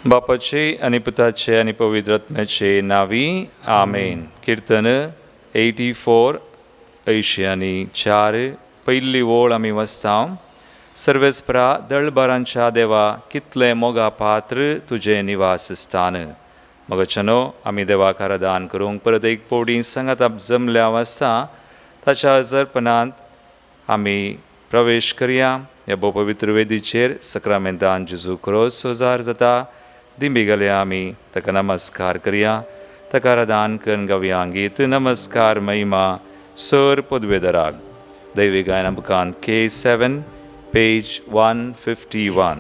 बापाचे आनी पुताचे आनी पवित्र आत्म्याचे नांवी आमेन. किर्तन 84 84 पयली ओळ आमी वाचता. सर्वेस्परा दळबारांच्या देवा कितलें मोगा पात्र तुजें निवास स्थान. मगचनो आमी देवाक आराधन करूंक परत एक पवडी सांगात जमल्या वाचता ताच्या हजरपणांत आमी प्रवेश करया. ह्या भोव पवित्र वेदीचेर सक्रामेंतान जेजू क्रोस सोजार जाता दिंबी घालया. आमी ताका नमस्कार करया, ताका आराधन करून गावया गीत नमस्कार महिमा सर पदवेदराक. दैवी गायना बुकान K7 page 151.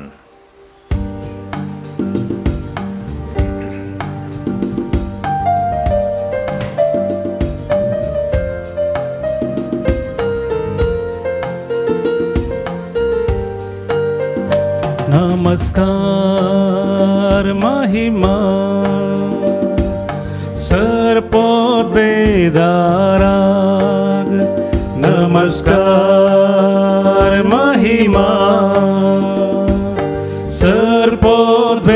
नमस्कार महिमा सर पदवेदाराक. नमस्कार महिमा सर पदवेदाराक.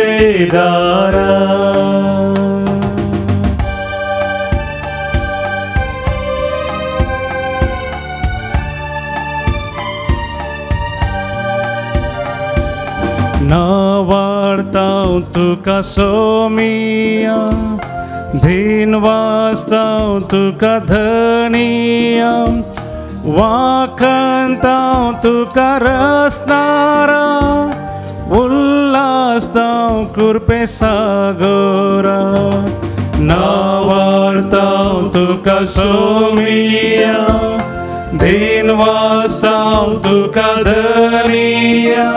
नावाडतां तुका सोमिया धीन वाचतां तुका धनिया वाखंतां तुका रसनारा उल्लासतां कुरपे सागोरा. नावाडतां तुका सोमिया धीन वाचतां तुका धनिया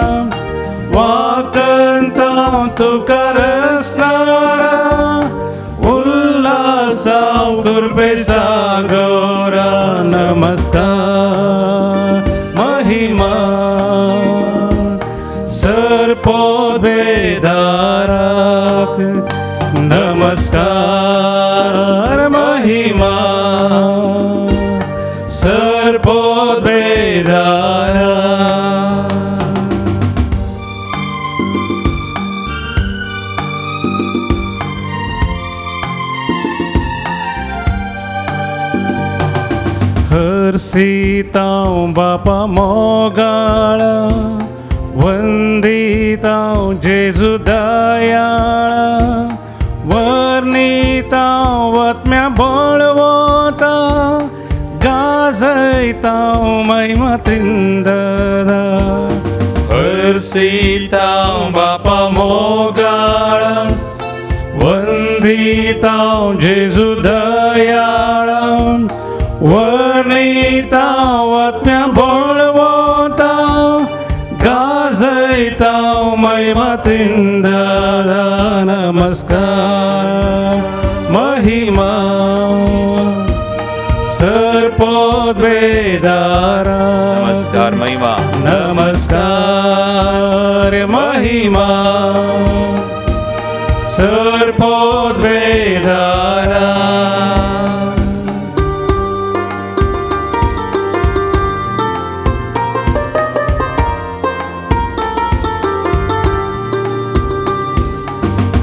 वाकंतां तुका रसनारा उल्लासतां कुरपे सागोरा. नमस्कार महिमा सर पदवेदाराक. नमस्कार महिमा सर पदवेदाराक. हरसीतां बापा मोगाळा वंदितां जेजू दयाळा वर्णितां वत्म्या बळवता गाजयतां महिमा त्रिंददा. हरसीतां बापा मोगाळा वंदितां जेजू दयाळा वर्णितां वत्म्या बळवता गाजयतां महिमा त्रिंददा. नमस्कार महिमा सर पदवेदारा. नमस्कार महिमा नमस्कार महिमा सर पदवेदारा.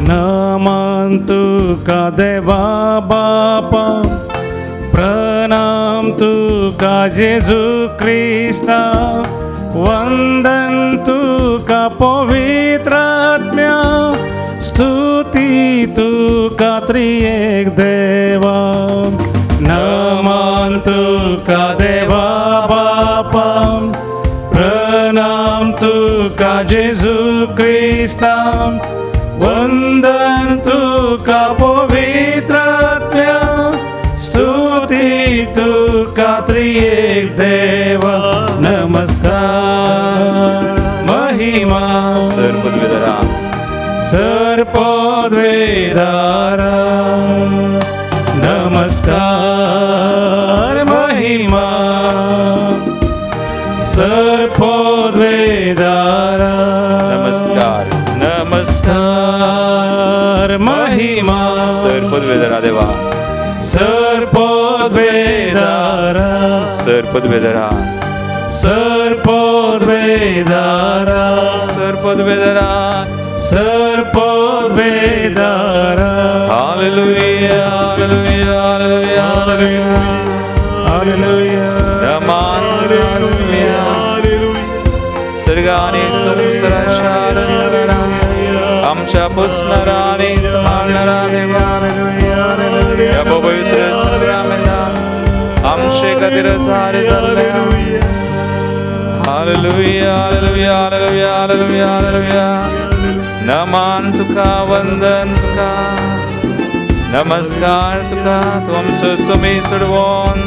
नमन तुका देवा बापा प्रणाम तुका जेजू क्रिस्ता वंदन तुका पवित्र आत्म्या स्तुती तुका त्रिएक देवा. नमन तुका देवा बापा प्रणाम तुका जेजू क्रिस्ता वंदन तुका पवित्र आत्म्या स्तुती तुका त्रिएक देवा. नमस्कार महिमा सर पदवेदारा सर पदवेदारा. नमस्कार महिमा सर पदवेदारा. नमस्कार नमस्कार महिमा सर पदवेदारा देवा सर पदवेदारा सर पदवेदारा. सर पदवेदारा सर पदवेदारा सर पदवेदारा। Hallelujah hallelujah hallelujah hallelujah. नमान तुका सुम्या सर्गाने संवसाराच्या रचणारा आमच्या पोसणारा आनी सांबाळणारा देवा ह्या पवित्र साक्रामेंतान आमचे खातीर सारे जाल्ले। Hallelujah hallelujah hallelujah hallelujah hallelujah. नमान तुका वंदन तुका नमस्कार तुका तूं आमचो सुमी सोडवोन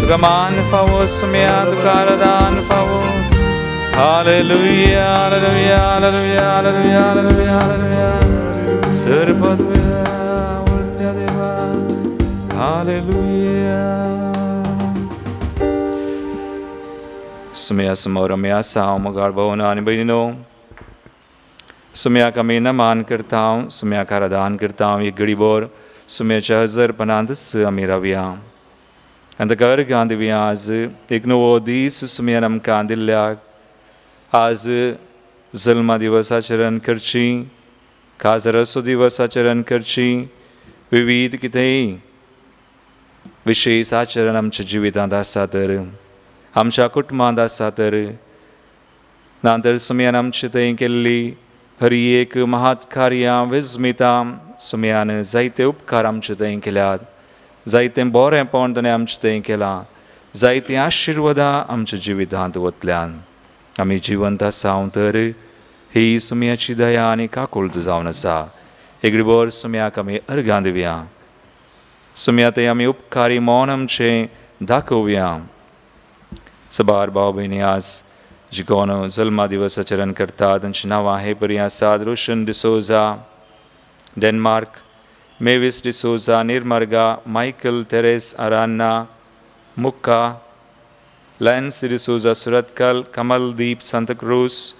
तुका मान फावो सुम्या तुका आराधन फावो। Hallelujah hallelujah hallelujah hallelujah hallelujah hallelujah. सर्वद्वेदा उरत्या देवा हालेलुया। सुम्या समोर आमी आसा मोगाळ भावना आनी भयणीनो सुम्याक आमी नमान करता सुम्याक आराधन करता। एक घडीभर सुम्याच्या हजरपणांतच आमी रावया आनी ताका अर्घां दिवया। आज एक नवो दीस सुम्यान आमकां दिल्ल्याक आज जल्मा दिवस आचरण करची काजराचो दिवस आचरण करची विविध कितेंय विशेष आचरण आमच्या जिवितांत आसा तर आमच्या कुटुंबांत आसा तर ना तर सुम्यान आमचे थंय केल्ली हर एक महात कार्यां विस्मितां सुम्यान जायते उपकार आमचे थंय केल्यात जायते बरेंपण ताणें आमचे थंय केलां जायतीं आशिर्वादां आमच्या जिवितांत वतल्यान आमी जिवंत आसा तर ही सुम्याची दया आनी काकुळट जावन आसा। एगडीभर सुम्याक आमी अर्घां दिवया सुम्या थंय आमी उपकारी मौन आमचें दाखोवया। सबार भाव भयणी आज जी कोण जल्मा दिवस आचरण करता तांची नांवां हे परी आसात। Roshan D'Souza Denmark, Mavis D'Souza Nirmarga, Michael Teres Aranha Mukka, Lance D'Souza Surathkal, Kamaldeep Santacruz,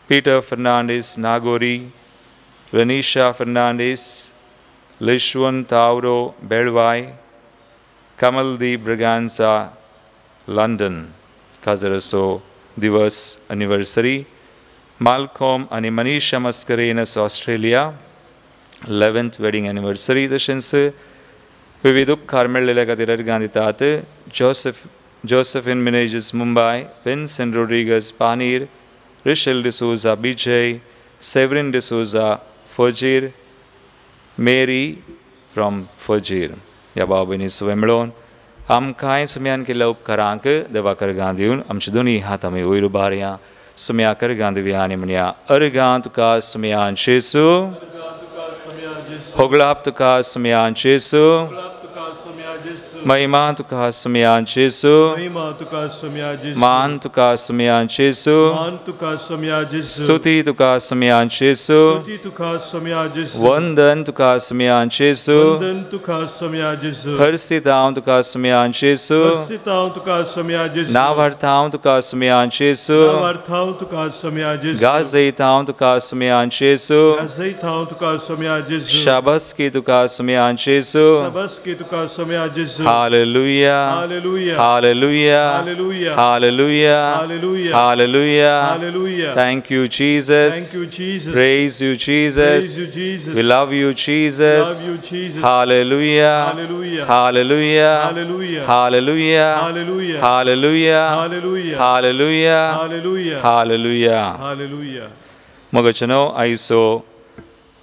Peter Fernandes Nagori, Renisha Fernandes, Lishwan Tauro Belvai, Kamaldeep Braganza London. काजराचो दिवस एनिवर्सरी। मालकॉम आनी Manisha Mascarenhas Australia 11th wedding anniversary. तशेंच विविध उपकार मेळ्ळेल्या खातीर अर्घां दितात। Josephine Menezes Mumbai, Vincent Rodrigues Panir, Rishel D'Souza Bijay, Severin D'Souza Fajir, Mary from Fajir. ह्या भाव भयणी सगळे मेळोवन आमकांय सुम्यान केल्ल्या उपकारांक देवाक अर्घां दिवन आमचे दोनूय हात आमी वयर उबारया सुम्याक अर्घां दिवया आनी म्हणया अर्घां तुका सुम्यान जेजू, होगळाप तुका सुम्यान जेजू, महिमा तुका सुम्यान जेजू, मान तुका सुम्यान जेजू, स्तुती तुका सुम्यान जेजू, वंदन तुका सुम्यान जेजू, हर्षित हांव तुका सुम्यान जेजू, नावार्थ हांव तुका सुम्यान जेजू, गाजयत हांव तुका सुम्यान जेजू, शाबासकी तुका सुम्यान जेजू। Hallelujah hallelujah hallelujah hallelujah. Thank you Jesus, praise you Jesus, we love you Jesus. Hallelujah hallelujah hallelujah hallelujah hallelujah hallelujah. मगचनो आयसो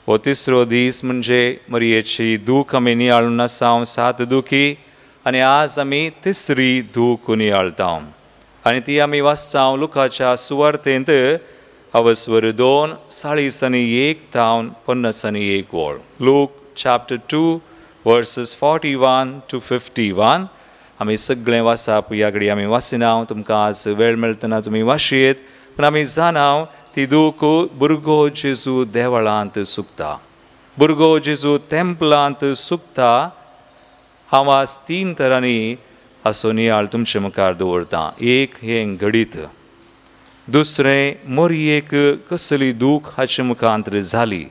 हो तिसरो दीस म्हणजे मरियेची दूख आमी नियाळून आसा सात दुखी आनी आज आमी तिसरी दूख नियाळता आनी ती आमी वाचता लुकाच्या सुवार्तेंत अवस्वर 2 41 तावन 51 वळ। Luke chapter 2 verses 41 to 51। आमी सगळें वाचप ह्या घडी आमी वाचिना, तुमकां आज वेळ मेळटना तुमी वाचयेत, पूण आमी जाणा ती दूख भुरगो जेजू देवळांत सुकता, भुरगो जेजू तेंपलांत सुकता। हांव आज 3 तरांनी हाचो नियाळ तुमचे मुखार दवरता। एक हें घडीत, दुसरें मोरयेक कसली दूख हाचे मुखांतर जाली,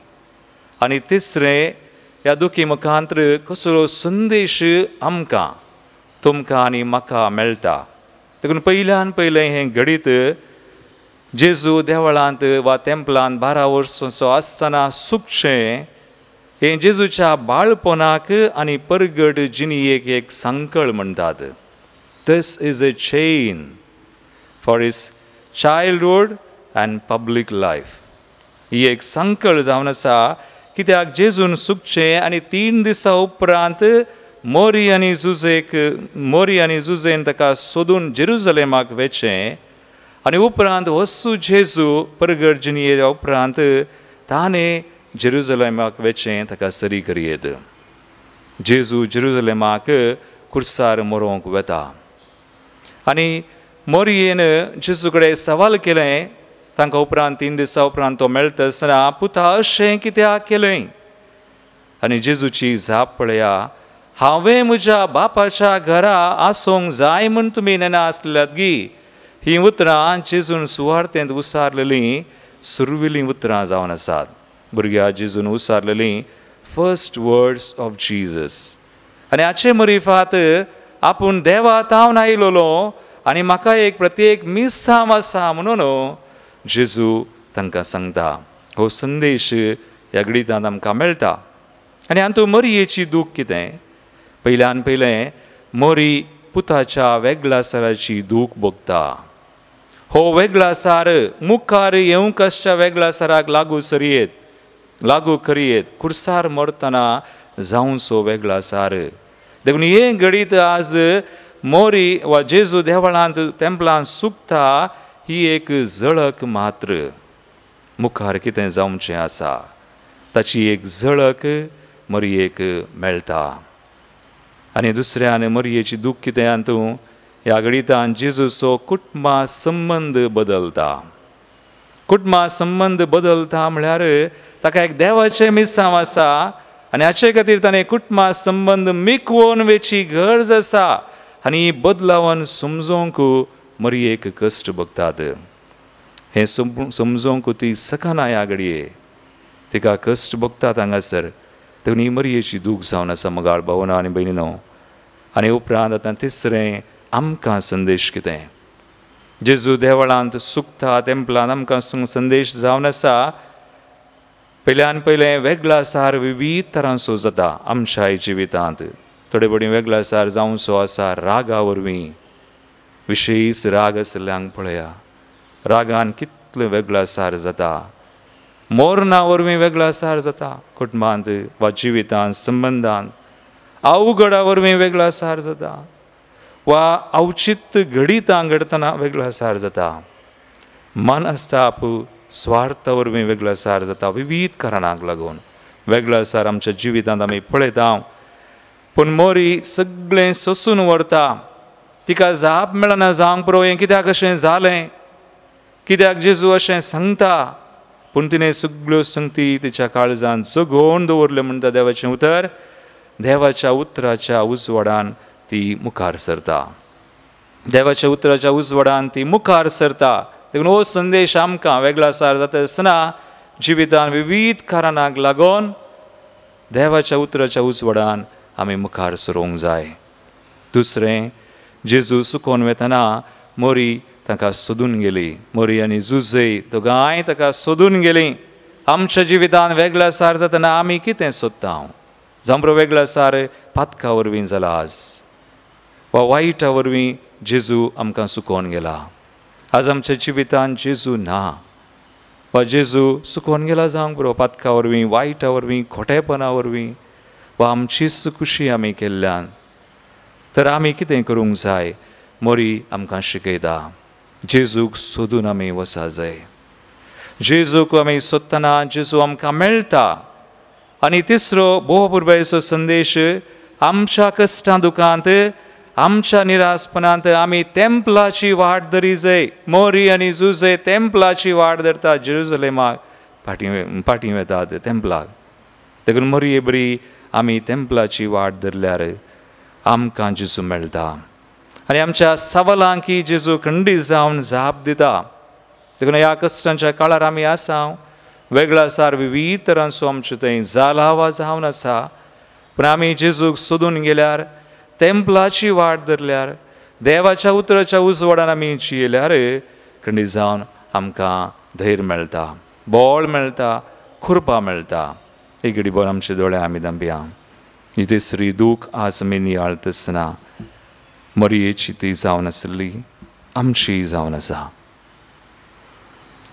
आनी तिसरें ह्या दुखी मुखांतर कसलो संदेश आमकां तुमकां आनी म्हाका मेळटा। देखून पयल्यान पयलें हें घडीत जेजू देवळांत वा तेंपलांत 12 वर्सांचो आसतना सुकचें हें जेजूच्या बाळपणाक आनी परगट जिणेक एक सांकळ म्हणटात. This is a chain for his childhood and public life. ही एक सांकळ जावन आसा कित्याक जेजून सुकचें आनी 3 दिसां उपरांत मोरी आनी जुजेन ताका सोदून जेरुजलेमाक वेचें आनी उपरांत वसू जेजू परगट जिणये उपरांत ताणें जेरुजलेमाक वेचें ताका सरी करयेत. जेजू जेरुजलेमाक कुर्सार मरोंक वेता आनी मोरयेन जेजू कडेन सवाल केलें. तांकां उपरांत 3 दिसां उपरांत तो मेळटा आसतना पुता अशें कित्याक केलें? आनी जेजूची जाप पळया, हांवें म्हज्या बापाच्या घरा आसूंक जाय म्हूण तुमी नेना आसल्यात गी. हीं उतरां जेजून सुवार्थेंत उसारलेलीं सुरविलीं उतरां जावन आसात. भुरग्या जेजून उसारलेलीं फर्स्ट वर्ड्स ऑफ जीजस. आनी हाचे मरिफात आपूण देवा तावन आयलोलो आनी म्हाका एक प्रत्येक मिसांव आसा म्हणून जेजू तांकां सांगता. हो संदेश ह्या गणितांत आमकां मेळटा. आनी हातूंत मरयेची दूख कितें? पयल्यान पयलें मोरी पुताच्या वेगळासाराची दूख भोगता. हो वेगळासार मुखार येवंक आसच्या वेगळासाराक लागू करयेत कुर्सार मरतना जावचो वेगळासार. देखून हें घडीत आज मोरी वा जेजू देवळांत तेंपलांत सुकता ही एक झळक मात्र. मुखार कितें जावचें आसा ताची एक झळक मरयेक मेळटा. आनी दुसऱ्यान मरयेची दूख कितें हातूंत ह्या घडितान जेजूचो कुटुंबा संबंद बदलता. कुटुंबा संबंद बदलता म्हळ्यार ताका एक देवाचें मिसांव आसा आनी हाचे खातीर ताणें कुटुंबा संबंद मिकवोन वेची गरज आसा आनी बदलावन समजोवंक मरयेक कश्ट भोगतात. हें समजोवंक ती शकना ह्या घडये तिका कश्ट भोगतात हांगासर. देखून ही मरयेची दूख जावन आसा मगाळ भावना आनी भयणीनो. आनी उपरांत आतां तिसरें आमकां संदेश कितें? जेजू देवळांत सुकता तेंपलांत आमकां संदेश जावन आसा. पयल्यान पयलें वेगळासार विवीध तरांचो जाता आमच्या जिवितांत. थोडे बडी वेगळासार जावचो आसा रागा वरवीं. विशेश राग आशिल्ल्यांक पळया, रागान कितलो वेगळासार जाता. मोरना वरवीं वेगळासार जाता कुटुंबांत वा जिवितांत संबंदांत. अवघडा वरवीं वेगळासार जाता वा अवचित घडितां घडटना वेगळासार जाता. मनस्ताप स्वार्था वरवीं वेगळासार जाता. विवीध कारणांक लागून वेगळासार आमच्या जिवितांत आमी पळयता. पूण मोरी सगळें सोसून व्हरता. तिका जाप मेळना जावंक पुरो हें कित्याक अशें जालें, कित्याक जेजू अशें सांगता. पूण तिणें सगळ्यो संगती तिच्या काळजान जगोवन दवरल्यो म्हणटा देवाचें उतर. देवाच्या उतराच्या उजवाडान ती मुखार सरता. देवाच्या उतराच्या उजवाडान ती मुखार सरता. देखून हो संदेश आमकां वेगळासार जाता आसतना जिवितान विवीध कारणांक लागून देवाच्या उतराच्या उजवाडान आमी मुखार सरूंक जाय. दुसरें, जेजू सुकोवन वेतना मोरी ताका सोदून गेली. मोरी आनी जुजे दोगांय ताका सोदून गेली. आमच्या जिवितान वेगळासार जातना आमी कितें सोदता? जांबरो वेगळासार पातका वरवीं जाला आज वा वायटा वरवीं जेजू आमकां सुकोवन गेला. आज आमच्या जिवितान जेजू ना वा जेजू सुकोवन गेला जावंक पुरो पातका वरवीं, वायटा वरवीं, खोटेपणा वरवीं वा आमचीच खुशी आमी केल्ल्यान. तर आमी कितें करूंक जाय? मोरी आमकां शिकयता जेजूक सोदून आमी वसा जाय. जेजूक आमी सोदतना जेजू आमकां मेळटा. आनी तिसरो भोव पुरबायेचो संदेश, आमच्या कश्टां दुखांत आमच्या निरासपणांत आमी तेंपलाची वाट धरी जाय. मोरी आनी जुजे तेंपलाची वाट धरता जेरुजलेमाक फाटीं वेतात तेंपलाक. देखून मोरये बरी आमी तेंपलाची वाट धरल्यार आमकां जेजू मेळटा आनी आमच्या सवालांकी जेजू खंडीत जावन जाप दिता. देखून ह्या कश्टांच्या काळार आमी आसा. वेगळासार विवीध तरांचो आमचे थंय जाला वा जावन आसा. पूण आमी जेजूक सोदून गेल्यार, तेंपलाची वाट धरल्यार, देवाच्या उतराच्या उजवाडान आमी जियेल्यार खंडीत जावन आमकां धैर्य मेळटा, बळ मेळटा, कृपा मेळटा. एक घडी भर आमचे दोळे आमी धांपया. ही तिसरी दूख आज आमी नियाळतना मरियेची ती जावन आसली, आमची जावन आसा.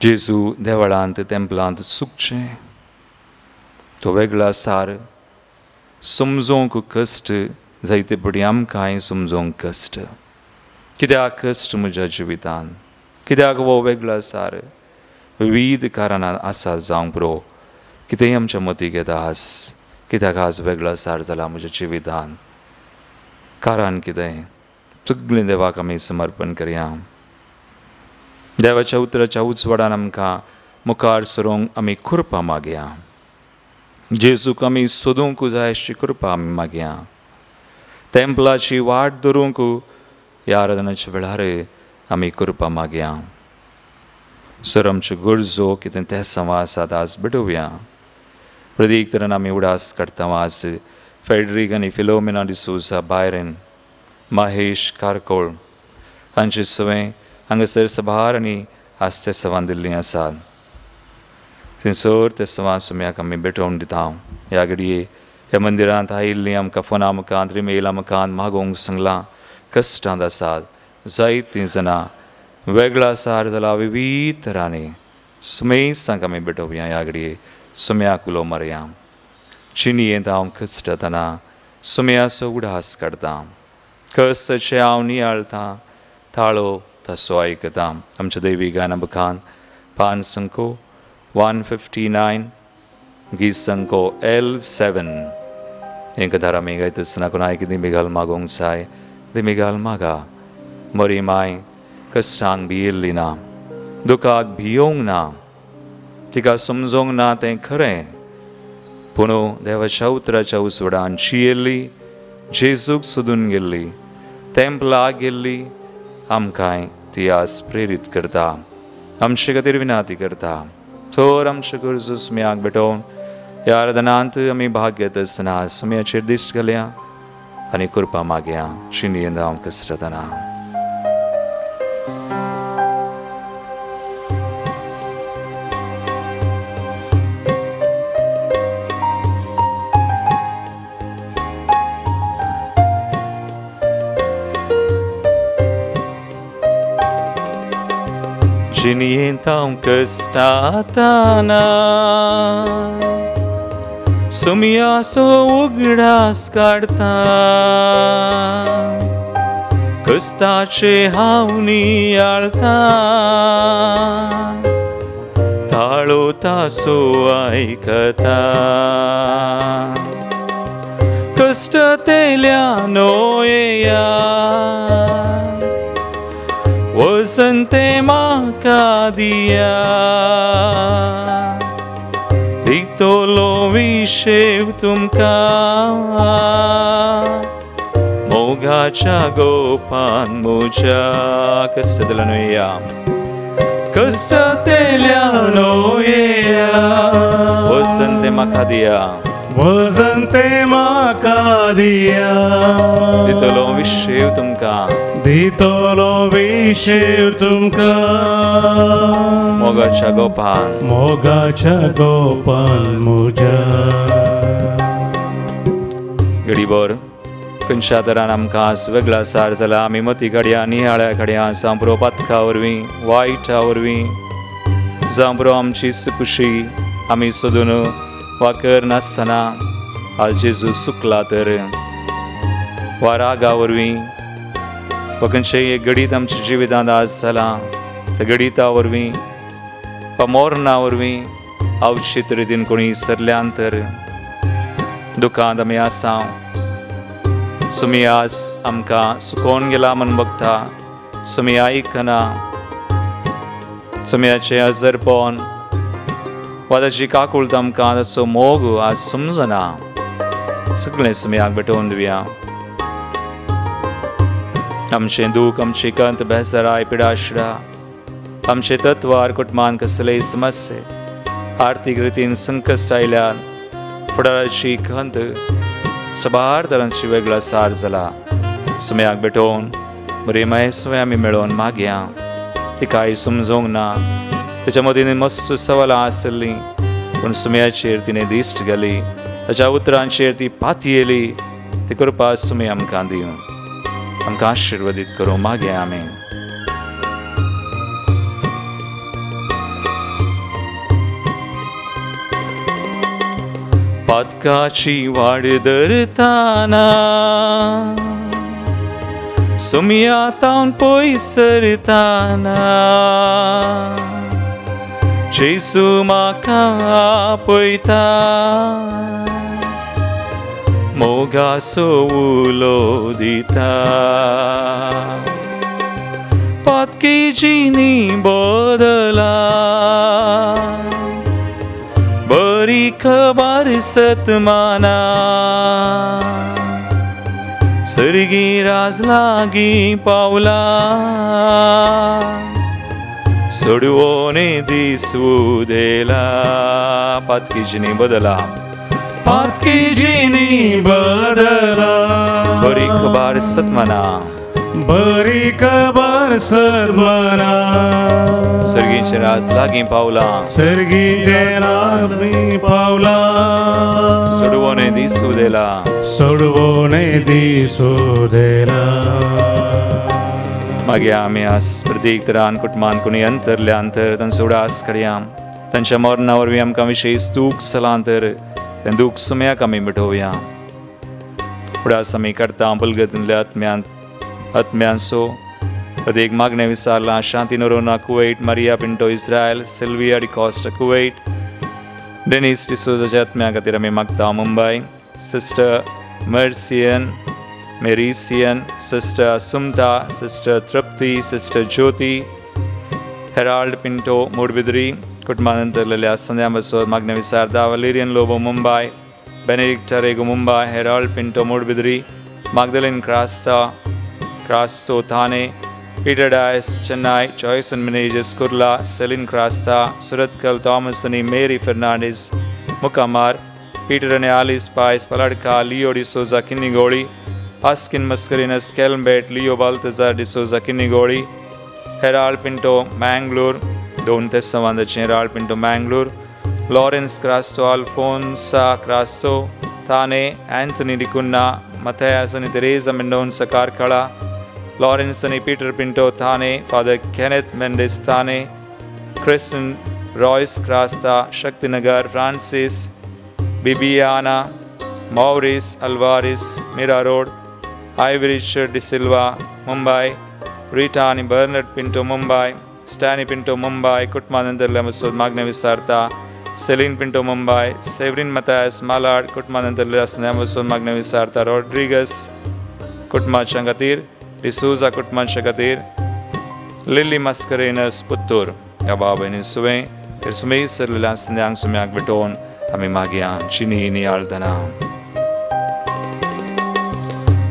जेजू देवळांत तेंपलांत सुकचें तो वेगळा सार समजोंक कश्ट जायते पटी आमकांय समजोंक कश्ट. कित्याक कश्ट म्हज्या जिवितान, कित्याक हो वेगळा सार? विविध कारणां आसा जावंक पुरो. कितेंय आमच्या मतीक येता आज, कित्याक आज वेगळा सार जाला म्हज्या जिवितान, कारण कितें? सगळें देवाक आमी समर्पण करया. देवाच्या उतराच्या उजवाडान आमकां मुखार सरूंक आमी कृपा मागया. जेजूक आमी सोदूंक जाय अशी कृपा आमी मागया. तेंपलाची वाट धरूंक ह्या आराधनाच्या वेळार आमी कृपा मागया. सर आमच्यो गरजो कितें ते सवा आसात आज भेटोवया. प्रदीक तरेन आमी उडास काडटा आज फेडरीक आनी फिलोमिना डिसोजा बायरन, महेश कारकोळ हांचे सवें हांगासर सभार आनी आज ते सवान दिल्लीं आसात. थंयसर ते सवां सुम्याक आमी भेटोवन दिता. ह्या घडये ह्या मंदिरांत आयिल्लीं आमकां फोना मुखांत रिमेला मुखांत मागोवंक सांगलां, कश्टांत आसात जायतीं जाणां, वेगळा सार जाला विविध तरांनी. सुमेसांक आमी भेटोवया. ह्या घडये सुम्याक उलो मारया. चिनयेंत हांव कश्टतना सुम्याचो उडास काडटा, कश्टाचें हांव नियाळटा, ताळो तसो आयकता. आमच्या दैवी गायना बुकान पान संको 159 गीत संको L7 हें कथार आमी गायता आसतना कोणाक दिमिगाल मागोवंक जाय, दिमिगाल मागा. मरी माय कश्टांक भियेल्ली ना, दुखाक भियोवंक ना, तिका समजोंक ना तें खरें, पूण देवाच्या उतराच्या उजवाडान जियेल्ली, जेजूक सोदून गेल्ली, तेंपलाक गेल्ली, आमकांय ती आज प्रेरीत करता, आमचे खातीर विनंती करता. थोर आमच्यो गरजो सुम्याक भेटोवन ह्या आराधनांत आमी भाग घेत आसतना सुम्याचेर दिश्ट घालया आनी कृपा मागया. शिनयेंत हांव कश्टतना. जिणयेंत हांव कश्टातना सुम्याचो उगडास काडटा, कश्टाचे हांव नियाळटा, ताळो तासो आयकता. कश्ट तेल्या नोया वजन ते म्हाका दिया, दितलो विशेव तुमकां मोगाच्या गोपान म्हज्या. कश्ट तेल्या न्हय, कश्ट तेल्या न्हय, वजन ते म्हाका दिया, वजन ते म्हाका दिया, दितलो विशेव तुमकां, दितलो विशेव तुमकां मोगाच्या गोपान, मोगाच्या गोपान म्हज्या. घडीभर खंयच्या तरान आमकां आज वेगळा सार जाला, आमी मती काडया, नियाळ्या काडया, जावं पुरो पातका वरवीं, वायटा वरवीं, जावं पुरो आमची सुकुशी आमी सोदून वा कर नासतना आज जेजू सुकला तर, वा रागा वरवीं, वा खंयचेंय एक घडीत आमच्या जिवितांत आज जालां त्या घडिता वरवीं वा मोरणा वरवीं अवचित रितीन कोणी सरल्यान तर दुखांत आमी आसा. सुमी आज आमकां सुकोवन गेला म्हूण बघता, सुमी आयकना, सुम्याचें अजरपण वा ताची काकूळत आमकां ताचो मोग आज समजना. सगळें सुम्याक भेटोवन दिवया. आमचें दूख, आमची कंत, बेजाराय, पिडाशिडा, आमचे तत्वार, कुटुंबान कसलेय समस्ये, आर्थीक रितीन संकश्ट आयल्यार फुडाराची खंत, साबार तरांची वेगळा सार जाला. सुम्याक भेटोवन बरे मायसोय आमी मेळोवन मागया. तिकाय समजोंक ना, तेच्या मदीं मस्त सवालां आसलीं, पूण सुम्याचेर तिणें दिश्ट घाली, ताच्या उतरांचेर ती पातयेली. ती कृपा सुमी आमकां दिवं, आमकां आशिर्वादीत करूं मागया आमी. पातकाची वाड धरताना सुमया तावन पयस सरताना जेजू म्हाका आपयता मोगाचो उलो दिता. पातकी जिणी बदला बरी खबर सतमाना सर्गी राज लागीं पावला सोडवोने दीस उदेला. पातकी जिणी बदला, पातकी जिणी बदला बरी खबर सतमाना, बरी खबर सतमाना सर्गीचें राज लागीं पावला, सर्गीचें लागीं पावला सोडवोने दीस उदेला, सोडवोने दीस उदेला. मागीर आमी आज प्रत्येक तरान कुटुंबान कोणी अंतरल्या अंतर तांचो उडास करया. तांच्या मरणा वरवीं आमकां विशेश दूख जालां तर तें दूख सुम्याक आमी मिटोवया. उडास आमी करता बलगतींतल्या आत्म्यांत आत्म्यांचो. प्रत्येक मागणें विचारलां Shanti Noronha Kuwait, Maria Pinto Israel, Sylvia D'Costa Kuwait, Denis डिसोजाच्या आत्म्या खातीर आमी मागता मुंबय, सिस्टर मर्सियन मेरिसियन, sister Sumta, sister Trupti, sister Jyoti, Herald Pinto Moodbidri, कुटुंबानंतरलेल्या संध्या बसो मागणें विचारता Valerian Lobo Mumbai, Benedicta Rego Mumbai, Herald Pinto Moodbidri, Magdalene Crasta Crasto Thane, Peter Dias Chennai, Joyson Menezes Kurla, Celine Crasta Surathkal, Thomas आनी Mary Fernandes मुकामार, Peter आनी Alice Paes Paladka, Leo D'Souza Kinnigoli, Askin Mascarenhas Kelmbet, Leo Baltazar D'Souza Kinnigoli, Herald Pinto Mangalore, दोन ते संवादाचे Herald Pinto Mangalore, Lawrence Crasto, Alphonsa Crasto Thane, Anthony D'Cunha, Mathias आनी Teresa Mendonsa कारखळा, Lawrence आनी Peter Pinto Thane, father Kenneth Mendes Thane, Christian Royce Crasta Shaktinagar, Francis Bibiana, Maurice Alvares Mira road, Ivy Richard D'Silva Mumbai, Rita आनी Bernard Pinto Mumbai, Stany Pinto Mumbai, कुटुंबानंतरल्या Masod मागणें विचारता Celine Pinto Mumbai, Severine Mathias Malad, कुटुंबानंतरल्या Masod मागणें विचारता रॉड्रिगस कुटुंबाच्या खातीर, डिसोजा कुटुंबाच्या खातीर, लिली मास्करेनस पुत्तूर. ह्या बाबा सुवें सुमेय सरलेल्या संध्यांक सुम्याक भेटोवन आमी मागया. चिनी नियाळतना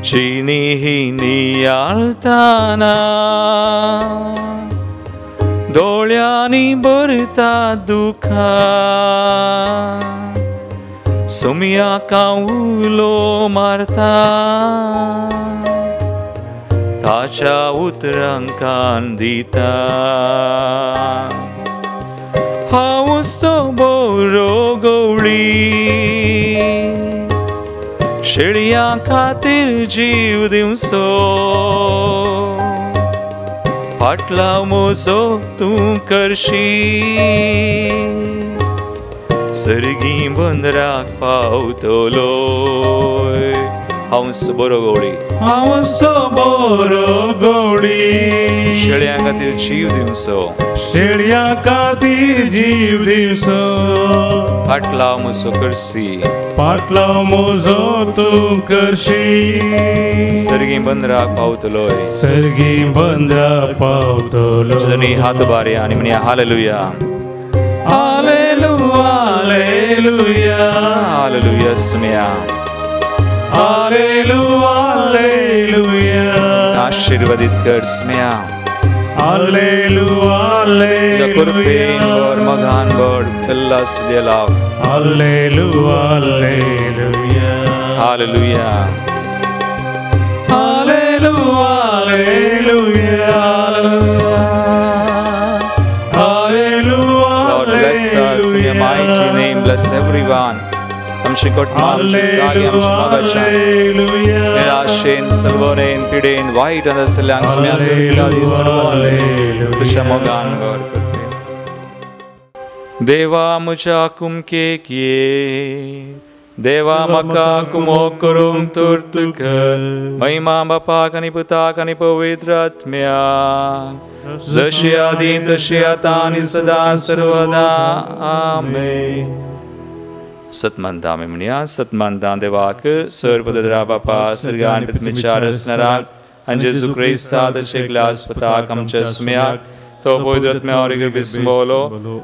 चिनी नियाळतना दोळ्यांनी भरता दुखां सुम्याक उलो मारता ताच्या उतरांक कान दिता. हांवच तो बरो गवळी शेळयां खातीर जीव दिवचो फाटलाव म्हजो तूं करशी सर्गी बंदराक पावतलो. हांवच बरो गवळी, हांवच बरो गवळी शेळयां खातीर जीव दिवचो, शेळयां खातीर जीव दिवचो फाटलाव म्हजो करशी, फाटलाव म्हजो तूं करशी सर्गी बंदराक पावतलो, सर्गी बंदराक पावतलो. हात बारया आनी म्हणया हालेलुया, हालेलुया, हालेलुया, हालेलुया सुमया, हालेलुया, हालेलुया. आशीर्वादित कर सुमया, हालेलुया, हालेलुया. मगान God fill us with your love. Hallelujah, hallelujah, hallelujah, hallelujah, Hallelujah. Hallelujah. Lord, bless us in your mighty name. Bless everyone. आमचे कोटमा आमचे जागे आमचे मोगाच्या निराशेन सलवणेन पिडेन वायट आसल्यांक सुम्या सुटका दी सोडोवन तुज्या मोगान वर करपी देवा म्हज्या कुमकेक ये देवा म्हाका कुमोक करूंक तुर्त कर महिमा बापाक आनी पुताक आनी पवित्र आत्म्याक जशी आदी तशी आतां आनी सदां सर्वदा आमेन. सतमंता आमी म्हणया सतमंता देवाक सर्वपदरा बापा सर्गा आनी पृथ्वीच्या रचणाराक आनी जेजू क्रिस्ता ताचे ग्लास पुताक आमच्या सुम्याक तो पवित्र आत्म्या वरवीं बिस्मलो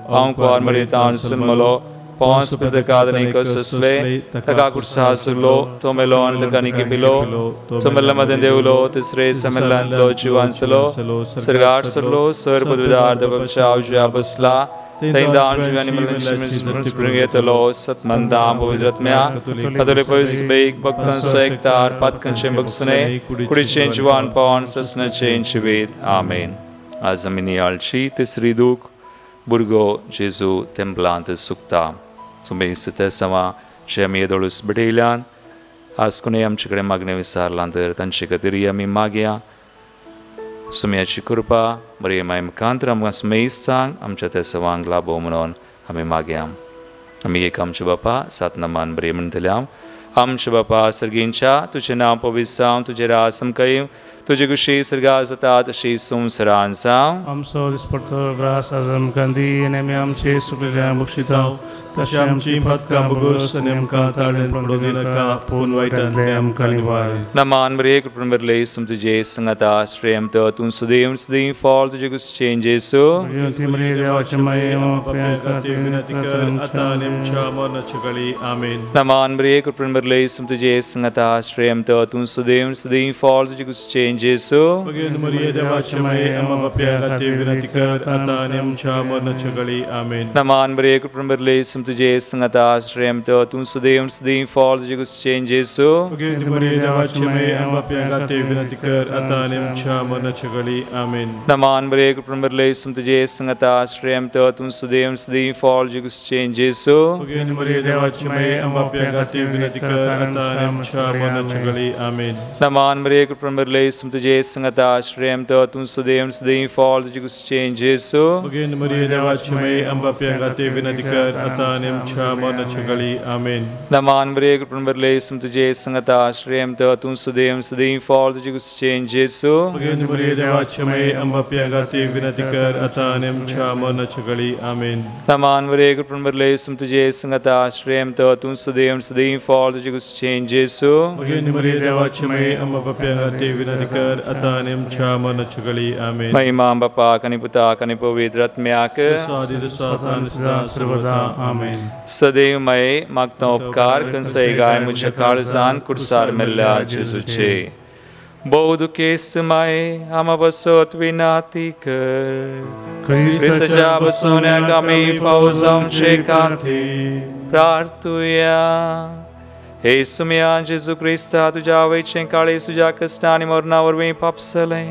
हांव कुवार मरितान सुनमलो पॉन्स प्रतकादने कसले तका कुर्सा सुरलो तो मेलो आनी ताका निकिपिलो तो मेल्ला मदें देवलो तिसरे समेल्लांतलो जिवांसलो सर्गार सरलो सर पदवीदार दबाच्या उजव्या बसला येतलो सतमंता पवित्र आत्म्या कातोलीक पवित्र भक्तांचो एकतार पातकांचें बगसणे कुडीचें जिवान पावन ससनाचें जिवीत. आमेन. आज आमी नियाळची तिसरी दूख भुरगो जेजू तेंपलांत सुकता. तुमी तेसांवां जे आमी येदोळूस बडयल्यान आज कोणूय आमचे कडेन मागणें विचारलां तर तांचे खातीर आमी मागया. सुम्याची कृपा बरी माय मुखांतर आमकां सुमेस्तांक आमच्या तेसांवांक लाभो म्हणून आमी मागया. आमी एक आमचे बापा सात नामान बरी म्हणटले हांव. आमचे बापा सर्गींच्या तुजें नांव पवित्र जावं, तुजें राज आमकां येवं, तुजी खुशी सर्गार जाता तशी संवसारांत जावं. आमचो दिसपडतो ग्रास आज आमकां दी आनी आमी आमचे सुकलेल्या बक्षिताव तशें आमची पातकां भोगोस आनी आमकां ताळेन पडूं दिनाका पूण वायटांतलें आमकां निवार. नमान बरे कृपेन भरले सुम तुजे संगता श्रेयम त तूं सदैव सदैव फळ तुजे कुसचें जेसू. नमान बरे कृपेन भरले सुम तुजे संगता श्रेयम त तूं सदैव सदैव फळ तुजे कुसचें जेसू. नमान बरे कृपेन भरले सुम तुजे संगता श्रेयम त तूं सदैव सदैव फळ तुजे कुसचें जेसू. नमान बरे कृपेन भरले सुम तुजे संगता श्रेयम त तूं सदैव सदैव फळ तुजे कुसचें जेसू. नमान बरे कृपेन भरले सुम तुजे संगता श्रेयम त तूं सदैव सदैव फळ तुजे कुसचें जेसू. नमान बरे कृपेन भरले सुम तुजे संगता श्रेयम त तूं सदैव सदैव फळ तुजे कुसचें जेसू. नमान बरे कृपेन भरले सुम तुजे संगता श्रेयम त तूं सदैव सदैव फळ तुजे कुसचें जेसू. महिमा बापाक आनी पुताक आनी पवित्र आत्म्याक सदैव मये मागता उपकार कंसय गाय म्हज्या काळजान कुडसार मेल्ल्या जेजूचे. भोव दुखेस्त माये आमा बसत विनाती कर क्रिस्ताच्या बसवण्याक आमी फावो जावचे खातीर प्रार्थुया. हे सुम्या जेजू क्रिस्ता तुज्या आवयचें काळीज तुज्या कश्टां आनी मरणा वरवीं पापसलें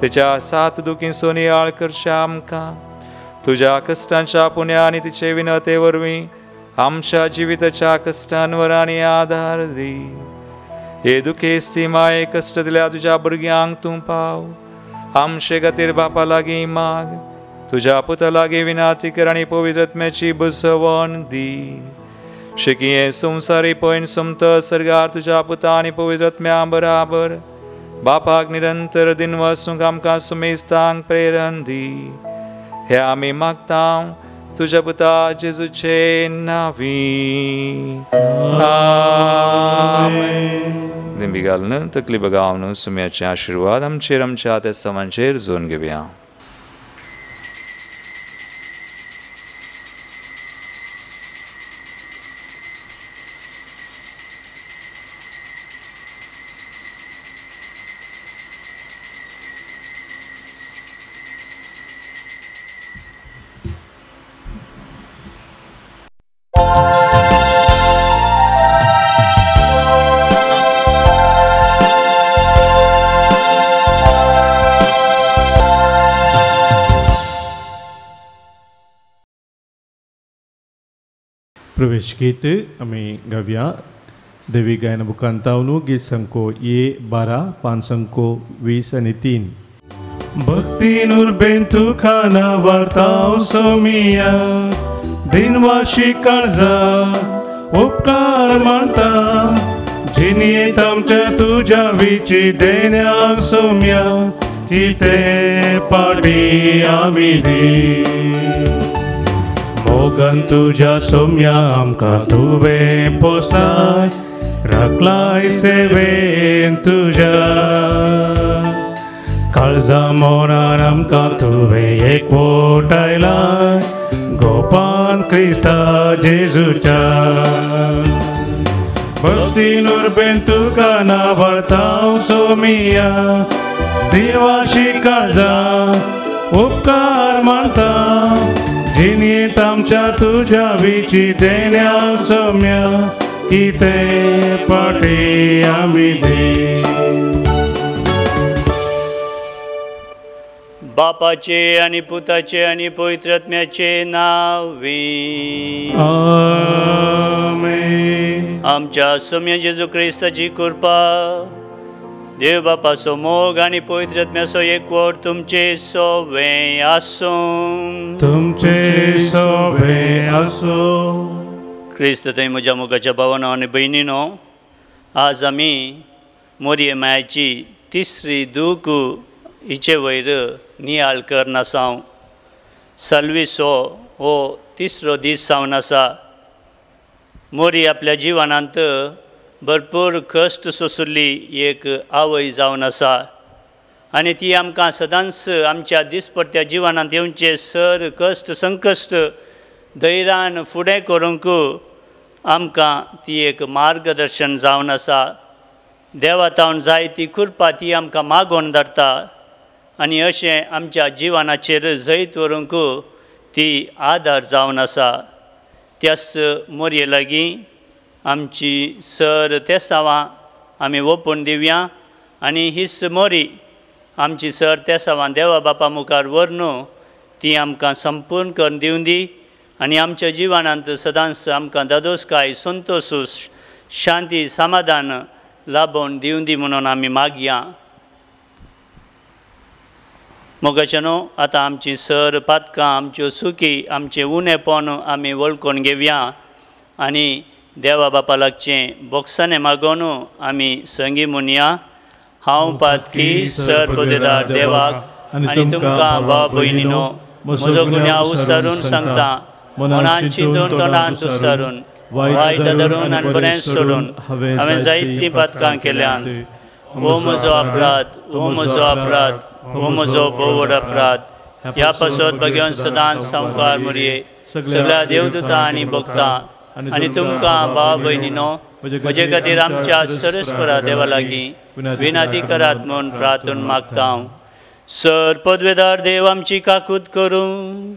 तेच्या सात दुखींचो नियाळ करच्या आमकां तुज्या कश्टांच्या पुण्या आनी तिचे विनते वरवीं आमच्या जिविताच्या कश्टांवर आनी आदार दी. हे दुखेस्ती माये कश्ट दिल्या तुज्या भुरग्यांक तूं पाव. आमचे खातीर बापा लागीं माग तुज्या पुता लागीं विनाती कर आनी पवित्र आत्म्याची बसवण दी. शेकी हें संवसारी पयन सोमत सर्गार तुज्या पुता आनी पवित्र आत्म्या बराबर बापाक निरंतर दिन वसूंक आमकां सुमेस्तांक प्रेरण दी. हे आमी मागता तुज्या पुता जेजूचे नांवी. आमेन. दिंबी घालून तकली बगावन सुम्याचे आशिर्वाद आमचेर आमच्या तेसांवांचेर जोन घेवया. प्रवेश गीत आमी गावया देवी गायन बुकांतावनु गीत संको ए 12 5 संको 20 आनी 3। भक्ती नुरबेन तुका वार्ताव सोमिया दिनवाशी काळजा उपकार मानता जिनयेत आमच्या तुज्या विची देण्याक सोम्या कितें पाटी आमी दी मोगन तुज्या सोम्या आमकां तुवें पोसाय राखलाय सेवेन तुज्या काळजा मोनान आमकां तुवें एकवटायलाय गोपान क्रिस्ता जेजूच्या भक्ती नुरबेन तुका नावार्ताव सोमिया दिवाशी काळजा उपकार मानता जिनयेत आमच्या तुज्या विची देण्या सोम्या कितें पाटी आमी दी। बापाचे आनी पुताचे आनी पवित्र आत्म्याचे नांवी आमेन। आमच्या सोम्या जेजू क्रिस्ताची कृपा, देव बापाचो मोग आनी पवित्र आत्म्याचो एकवट तुमचे सोवे आसूं। तुमचे सोवे आसूं। क्रिस्त थंय म्हज्या मोगाच्या भावानो आनी भयणीनो, आज आमी मोरये मायाची तिसरी दूख हिचे वयर नियाळ करनासांव। साल्वीसो हो तिसरो दीस जावन आसा। मोरी आपल्या जिवनांत भरपूर कश्ट सोंसुल्ली एक आवय जावन आसा आनी ती आमकां सदांच आमच्या दिसपट्ट्या जिवनांत येवचे सर कश्ट संकश्ट धैर्यान फुडें करूंक आमकां ती एक मार्गदर्शन जावन आसा। देवा तावन जाय ती कृपा ती आमकां मागोवन धाडटा आनी अशें आमच्या जिवनाचेर जैत व्हरूंक ती आदार जावन आसा। त्याच मोरये लागीं आमची सर तेसांवां आमी ओपून दिवया आनी हीच मोरी आमची सर तेसांवां देवा बापा मुखार व्हरून ती आमकां संपूर्ण करून दिवन दी आनी आमच्या जिवनांत सदांच आमकां दादोसकाय, संतोश, शांती, समाधान लाभोवन दिवन दी म्हणून आमी मागया। मोगाचे न्हू, आतां आमची सर पातकां, आमच्यो सुकी, आमचें उणेपण आमी वळखून घेवया आनी देवा बापा लागचें बोक्साणें मागोवन आमी संगी म्हणया। हांव पातकी सर पदेदार देवाक आनी तुमकां भाव भयणीनो म्हजो गुन्यांव विसरून सांगता, मनान चिंतून तोंडान तुसारून वायट धरून आनी बरें सोडून हांवें जायतीं पातकां केल्यांत। हो म्हजो अपराध, हो म्हजो अपराध, हो म्हजो भोव व्हड अपराध। ह्या पासत भगवान सदांच सामकार मुरये सगळ्या देवदूतां आनी भक्तां आनी तुमकां भाव भयणीनो म्हजे खातीर आमच्या सरस्परा देवा लागीं विनंती करात म्हूण प्रार्थना मागता हांव। सर पदवेदार देव आमची काकूत करूं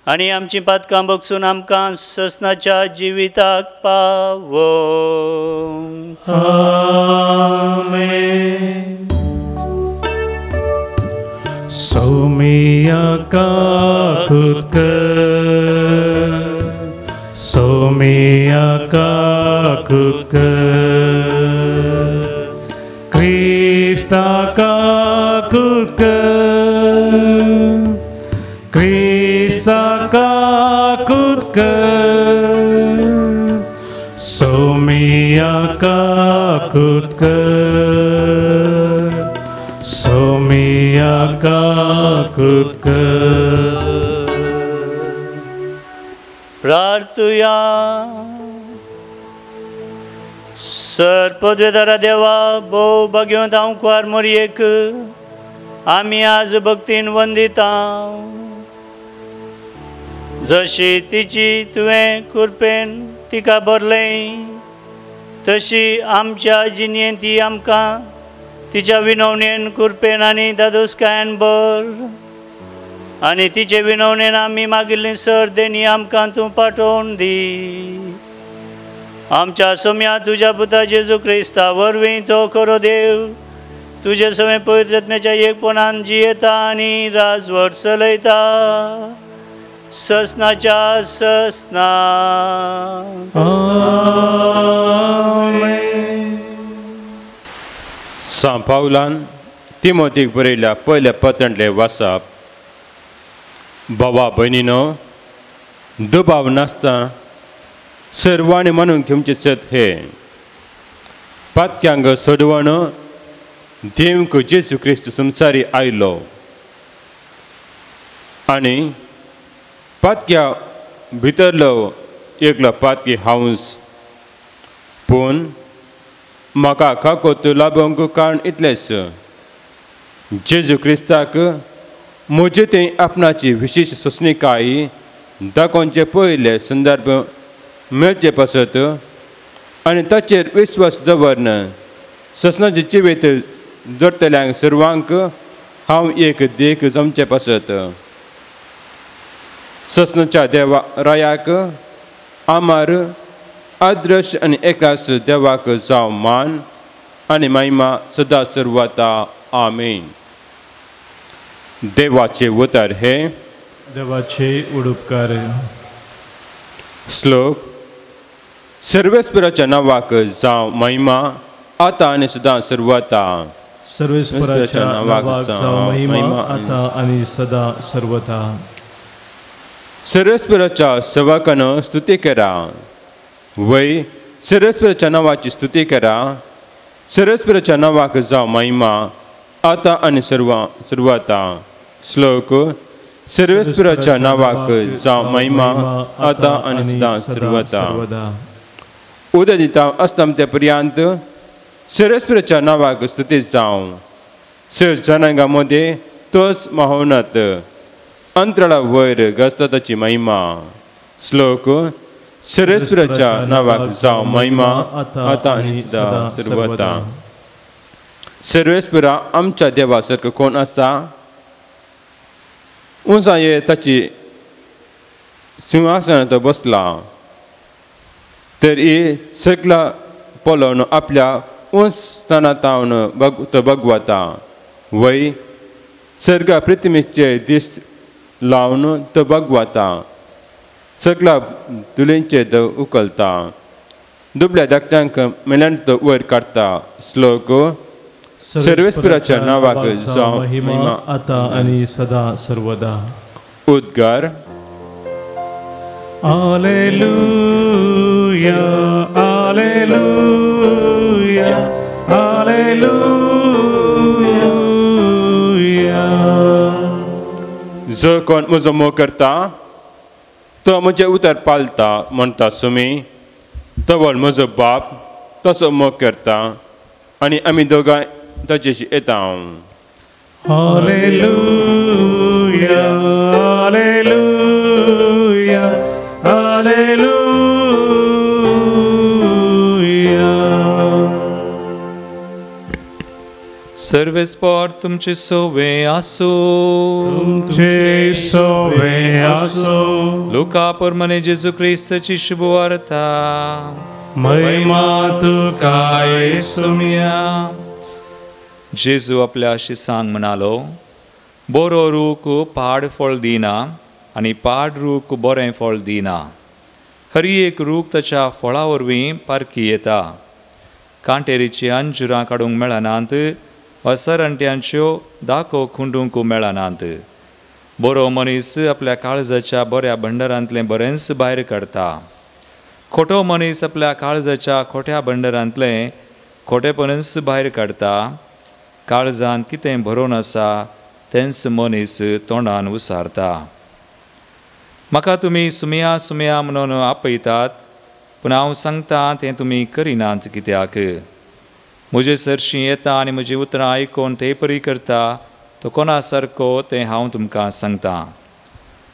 आनी आमची पातकां बगसून आमकां ससनाच्या जिविताक पावोवं। आमेन। सोमिया काकूत कर, सोमिया काकूत कर, क्रिस्ता काकूत कर, क्रिस्ता काकूत कर, सोमिया काकूत कर, सोमिया काकूत कर। प्रार्थुया। सर पदवेदारा देवा, भोव भाग्यवंत हांव कुवार मोरयेक आमी आज भक्तीन वंदिता। जशी तिची तुवें कृपेन तिका भरलें तशी आमच्या जिणेंत ती आमकां तिच्या विनवणेन कृपेन आनी दादोसकायेन भर आनी तिचे विनवणेन आमी मागिल्ली सर देणी आमकां तूं पाठोवन दी। आमच्या सोम्या तुज्या पुता जेजू क्रिस्ता वरवीं तो खरो देव तुजे सवें पवित्र आत्म्याच्या एकपणान जियेता आनी राजवट चलयता ससनाच्या ससना। आमेन. सांत पावलान तिमोतीक बरयल्या पयल्या पत्रांतलें वाचप. बाबा भयणीनो, दुबाव नासता सर्वांनी मानून घेवचें सत हें, पातक्यांक सोडवण देवक जेजू क्रिस्त संवसारी आयलो आनी पातक्या भितरलो एकलो पातकी हांवस, पूण म्हाका काकोत लाबोवंक कारण इतलेंच, जेजू क्रिस्ताक म्हजे थंय आपणाची विशेश सोंसणीकाय दाखोवचे पयले संदर्भ मेळचे पासत आनी ताचेर विस्वास दवरन ससनाचें जिवीत दवरतल्यांक सर्वांक हांव एक देख जमचे पासत. ससनाच्या देवा रायाक आमार आदर्श आनी एकाच देवाक जावं मान आनी महिमा सदा सर्वता. आमेन. देवाचे उतर हे देवाचे उडुपकार. श्लोक. सर्वेस्पराच्या नांवाक जावं महिमा आतां आनी सदां सर्वता. सर्वेस्पराच्या नांवाक जावं महिमा आतां आनी सदां सर्वता. सर्वेस्पराच्या सेवकान स्तुती करा, वय सर्वेस्पराच्या नांवाची स्तुती करा. सर्वेस्पराच्या नांवाक जावं महिमा आतां आनी सर्वता. श्लोक. सर्वेस्पराच्या नांवाक जावं महिमा आतां आनी सदां सर्वता. उदय दिता अस्तमते पर्यंत सर्वेस्पराच्या नांवाक स्तुती जावं. सर जनांगा मदें तोच महोन्नत, अंतराळा वयर गाजता ताची महिमा. श्लोक. सर्वेस्पराच्या नांवाक जावं महिमा आतां आनी सदां सर्वता. सर्वेस्परा आमच्या देवा सारको कोण आसा? उंचाये ताची सिंहासनार तो बसला, तरी सगळा पळोवन आपल्या उंच स्थानांत तो भगवता. वय सर्गा प्रतिमेचे दीस लावन तो भगवता, सगळ्या दुलेंचे तो उखलता, दुबल्या धाकट्यांक मेल्यान तो वयर काडटा. श्लोक. सर्वेस्पराच्या नांवाक जावं महिमा आतां आनी सदां सर्वदा. उद्गार. Alleluia, alleluia, alleluia. जो कोण म्हजो मोग करता तो म्हजें उतर पाळता म्हणटा सुमी, तवळ म्हजो बाप तसो मोग करता आनी आमी दोगांय ताचेशी येता. Alleluia, alleluia, alleluia. सर्वेस्पर तुमचे सोवे आसूं. तुमचे सोवे आसूं. लुका परमने जेजू क्रिस्ताची शुभवार्ता. महिमा तुका येसुम्या. जेजू आपल्या शिसांक म्हणालो, बरो रूख पाड फळ दिना आनी पाड रूख बरें फळ दिना. हरी एक रूख ताच्या फळा वरवीं पारखी येता. कांटेरीची अंजुरां काडूंक मेळनात वा सरंट्यांच्यो दाखो खुंडूंक मेळनात. बरो मनीस आपल्या काळजाच्या बऱ्या भंडारांतलें बरेंच भायर काडटा. खोटो मनीस आपल्या काळजाच्या खोट्या भंडारांतलें खोटेपणच भायर काडटा. काळजान कितें भरोवन आसा तेंच मनीस तोंडान उसारता. म्हाका तुमी सुमया सुमया म्हणून आपयतात, पूण हांव सांगता तें तुमी करिनात कित्याक? म्हजे सरशीं येता आनी म्हजीं उतरां आयकून ते परी करता तो कोणा सारको तें हांव तुमकां सांगता.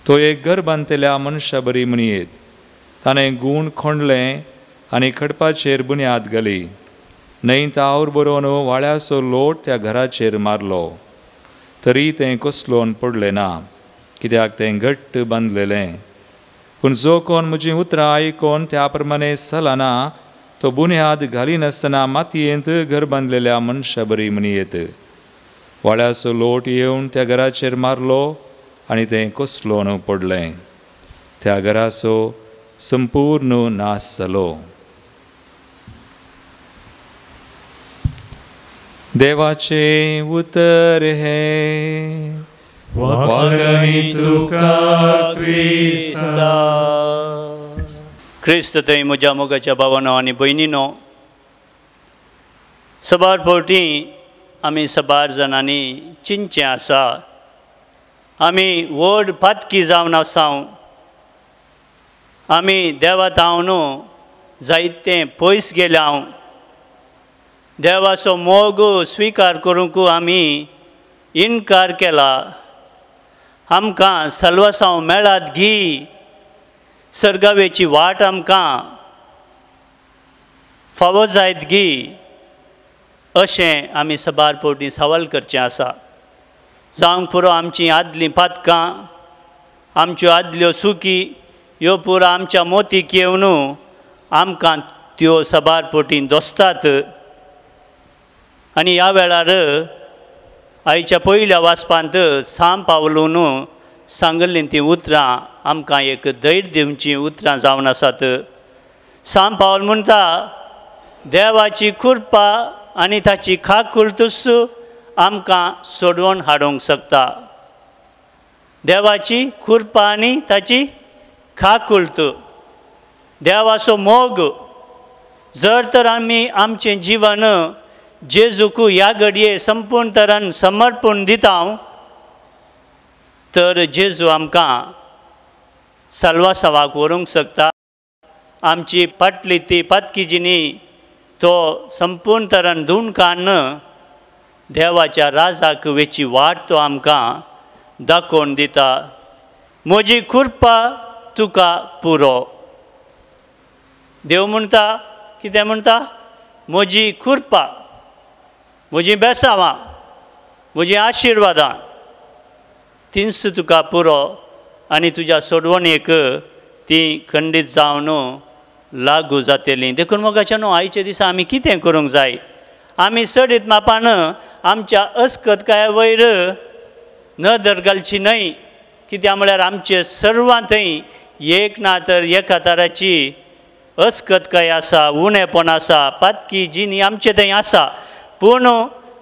तो एक घर बांदतल्या मनशा बरी म्हणयेत. ताणें गूण खोंडलें आनी खडपाचेर बुन्याद घाली. न्हंय तावर बरोवन वाळ्याचो लोट त्या घराचेर मारलो, तरी तें कोसलोन पडलें ना, कित्याक तें घट्ट बांदलेलें. पूण जो कोण म्हजीं उतरां आयकून त्या प्रमाणे चलना तो बुन्याद घालिनासतना मातयेंत घर बांदलेल्या मनशा बरी म्हणयेत. वाळ्याचो लोट येवन त्या घराचेर मारलो आनी तें कोसलोन पडलें. त्या घराचो संपूर्ण नाश जालो. देवाचें उतर हें वाखणी तुका क्रिस्ता. क्रिस्त थंय म्हज्या मोगाच्या भावानो आनी भयणीनो, सबार फावटी आमी सबार जाणांनी चिंतचें आसा, आमी व्हड पातकी जावन आसा, आमी देवा तावन जायतें पयस गेल्या, देवाचो मोग स्विकार करूंक आमी इनकार केला, आमकां सलवासांव मेळात गी, सर्गावेची वाट आमकां फावो जायत गी, अशें आमी सबार फावटी सवाल करचें आसा. जावंक पुरो आमचीं आदलीं पातकां, आमच्यो आदल्यो चुकी ह्यो पुरो आमच्या मोतीक येवन आमकां त्यो सबार फावटी दोसतात. आनी ह्या वेळार आयच्या पयल्या वाचपांत सांब पावलून सांगिल्लीं तीं उतरां आमकां एक धैर्य दिवचीं उतरां जावन आसात. सांब पावल म्हणटा, देवाची कृपा आनी ताची खाकुलतूच आमकां सोडोवन हाडूंक शकता. देवाची कृपा आनी ताची खाकुलत, देवाचो मोग जर तर आमी आमचें जिवन जेजूक ह्या घडये संपूर्ण तरान समर्पण दिता तर जेजू आमकां साल्वासावाक व्हरूंक शकता. आमची पाटली ती पातकी जिणी तो संपूर्ण तरान धुवन काडून देवाच्या राजाक वेची वाट तो आमकां दाखोवन दिता. म्हजी कृपा तुका पुरो. देव म्हणटा, कितें म्हणटा? म्हजी कृपा, म्हजीं बेसांवां, म्हजीं आशिर्वादां तींच तुका पुरो आनी तुज्या सोडवणेक ती खंडीत जावन लागू जातली. देखून मोगाच्या न्हू आयच्या दिसा आमी कितें करूंक जाय? आमी चडीत मापान आमच्या अस्कतकाये वयर नदर घालची न्हय. कित्याक म्हळ्यार आमचे सर्वां थंय एक ना तर एका तराची अस्कतकाय आसा, उणेपण आसा, पातकी जिणी आमचे थंय आसा. पूण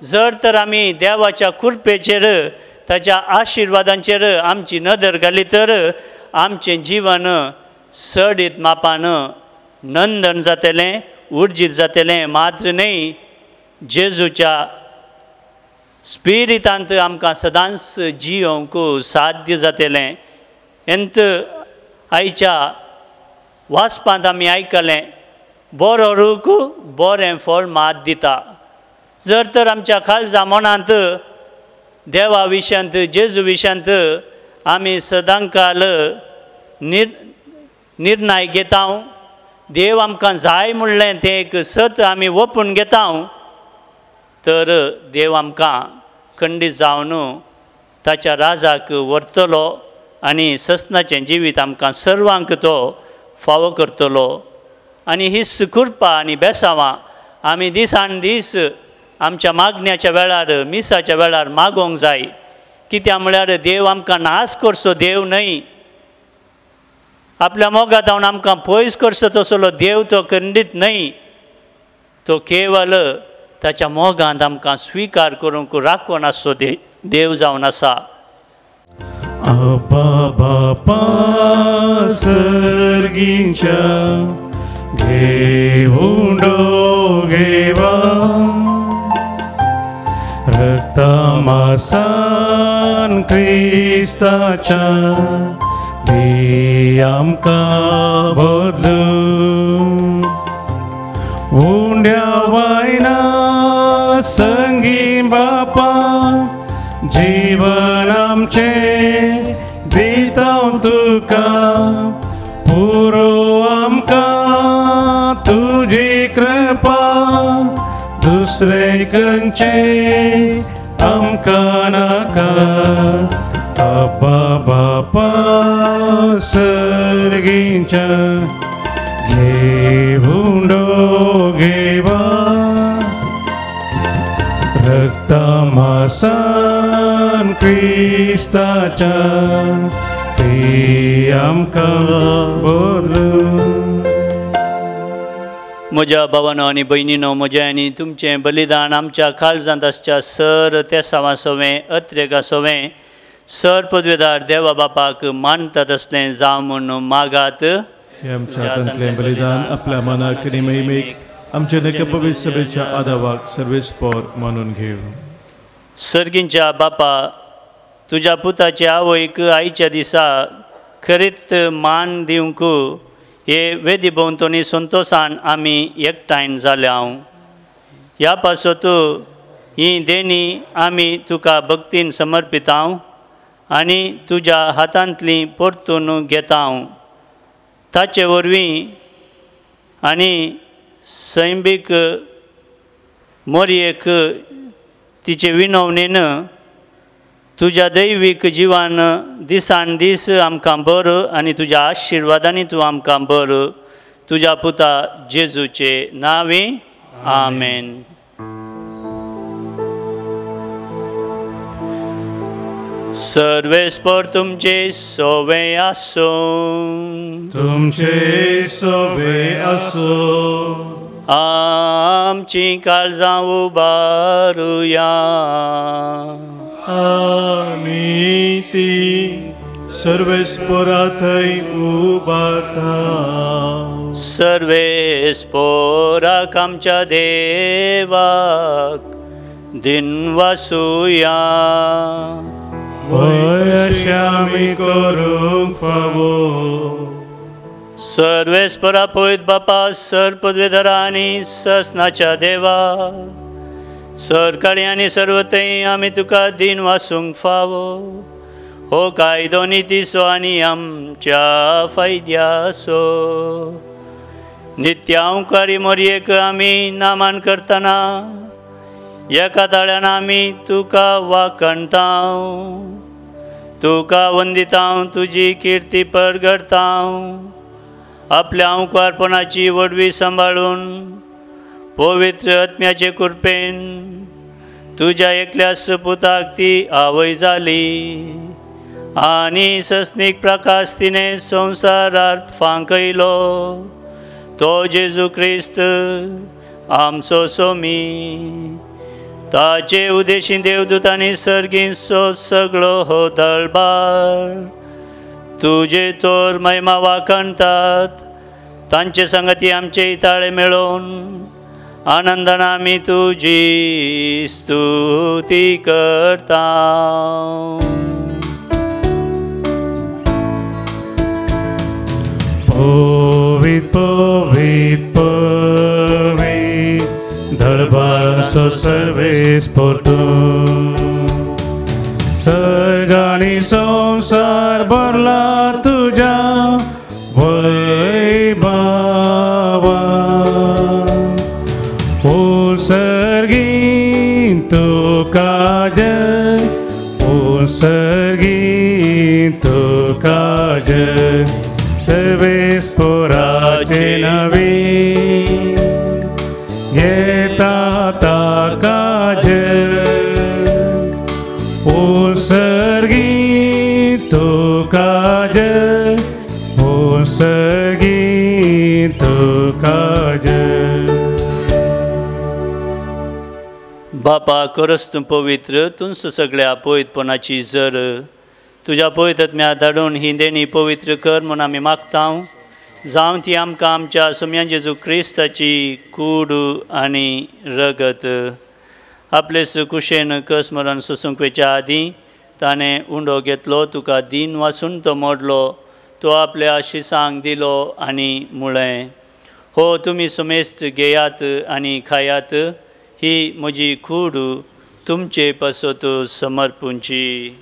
जर तर आमी देवाच्या कृपेचेर ताच्या आशिर्वादांचेर आमची नदर घाली तर आमचें जिवन चडीत मापान नंदन जातलें, उर्जीत जातलें. मात्र न्हय, जेजूच्या स्पिरितांत आमकां सदांच जियोंक साध्य जातलें. एंत आयच्या वाचपांत आमी आयकलें, बरो रूख बरें फळ मात दिता. जर तर आमच्या काळजा मनांत देवा विशयांत, जेजू विशयांत आमी सदांकाल निर्णय घेता, देव आमकां जाय म्हणलें तें एक सत आमी ओपून घेता तर देव आमकां खंडीत जावन ताच्या राजाक व्हरतलो आनी ससनाचें जिवीत आमकां सर्वांक तो फावो करतलो. आनी हीच कृपा आनी बेसांवां आमी दिसान दीस आमच्या मागण्याच्या वेळार, मिसाच्या वेळार मागोवंक जाय. कित्याक म्हळ्यार देव आमकां नाश करचो देव न्हय, आपल्या मोगा धांवन आमकां पयस करचो तसलो देव तो खंडीत न्हय. तो केवल ताच्या मोगांत आमकां स्विकार करूंक राखून आसचो देव जावन आसा. आबा बापा सर्गींच्या घेवून घेवा रक्तमासान क्रिस्ताच्या दी आमकां बदलून उंड्या वायना संगी बापा जीवन आमचें दिता तुका पुरो आमकां तुजी कृपा दुसरे खंयचे आमकां नाका. आबा बापा सर्गींच्या घेवून घेवा रक्तमासान क्रिस्ताच्या ते ती आमकां बदलूं. म्हज्या भावानो आनी भयणीनो, म्हजें आनी तुमचें बलिदान आमच्या काळजांत आसच्या सर तेसांवा सोवें अत्रेगा सोवें सर पदवेदार देवा बापाक मानतात असलें जावं म्हूण मागात. आमच्या हातांतलें बलिदान आपल्या मनाक आनी महिमेक आमच्या नकपवित्र सभेच्या आदावाक सर्वेस्पोर मानून घेव. सर्गींच्या बापा, तुज्या पुताचे आवयक आयच्या दिसा खरीत मान दिवंक हे वेदी भोंवतणी संतोशान आमी एकठांय जाल्या. ह्या पासत ही देणी आमी तुका भक्तीन समर्पितां आनी तुज्या हातांतली परतून घेता. ताचे वरवीं आनी सैमीक मोरयेक तिचे विनवणेन तुज्या दैवीक जिवान दिसान दीस आमकां बरो आनी तुज्या आशिर्वादांनी तूं आमकां बरो. तुज्या पुता जेजूचे नांवे आमेन. सर्वेस्पर तुमचे सोवे आसूं. तुमचे सोवे आसूं. आमची काळजां उबारुया. आमी ती सर्वेस्पोरा थंय उबारता. सर्वेस्पोराक आमच्या देवाक दिनवासुया. अशें आमी करूंक फावो. सर्वेस्परा पयत बापा, सर पदवेधरा आनी ससनाच्या देवा, सरकाळी आनी सर्वथंय आमी तुका दिन वासूंक फावो. हो कायदो नितीचो आनी आमच्या फायद्याचो. नित्यांकारी मोरयेक आमी नामान करतना एका ताळ्यान आमी तुका वाखणता, तुका वंदिता, तुजी किर्ती परगडता. आपल्या अंकुरपणाची वडवी सांबाळून पवित्र आत्म्याचे कृपेन तुज्या एकल्या सपुताक ती आवय जाली आनी सस्नीक प्रकाश तिणें संवसारार फांकयलो. तो जेजू क्रिस्त आमचो सोमी. ताचे उदेशी देवदूतांनी सर्गींचो सगळो हो दळबार तुजे तोर महिमा वाखणतात. तांचे संगती आमचे ताळे मेळोवन आनंदान आमी तुजी स्तुती करता. पवित्र पवित्र पवित्र दरबाराचो सर्वेस्पोर तूं. सर्ग आनी संवसार भरला तुज्या वैभवान. ओ सर्गीं तुका जय, ओ सर्गीं तुका जय. सर्वेस्पोराचे नवी येता ताका जय. ओ सर्गीं तुका जय, ओ सर्गीं तुका जय. बापा करस तूं पवित्र, तूंच सगळ्या पवित्रपणाची जर. तुज्या पवित्र आत्म्या धाडून ही देणी पवित्र कर म्हूण आमी मागता. जावं ती आमकां आमच्या सोम्यान जेजू क्रिस्ताची कूड आनी रगत. आपले कुशेन कस मरण सोसूंक वयच्या आदीं ताणें उंडो घेतलो, तुका दीन वासून तो मोडलो, तो आपल्या शिसांक दिलो आनी म्हळें, हो तुमी समेस्त घेयात आनी खायात, ही म्हजी कूड तुमचे पासत समर्पूंची.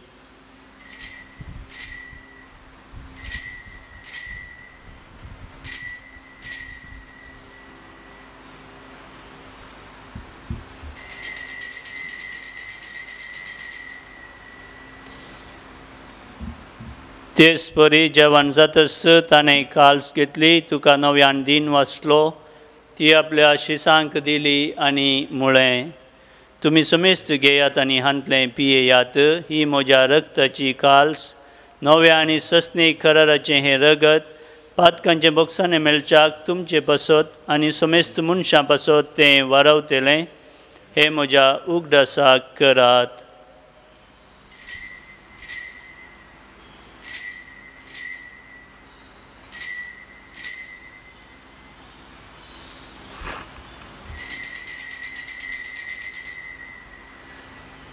तेच परी जेवण जातच ताणें काल्स घेतली, तुका नव्यान दीन वाचलो, ती आपल्या शिसांक दिली आनी म्हळें, तुमी समेस्त घेयात आनी हांतलें पियेयात, ही म्हज्या रक्ताची काल्स, नव्या आनी सस्नी कराराचें हें रगत पातकांचें बोक्साणें मेळच्याक तुमचे पासत आनी समेस्त मनशां पासत तें वारावतलें. हें म्हज्या उगडासाक करात.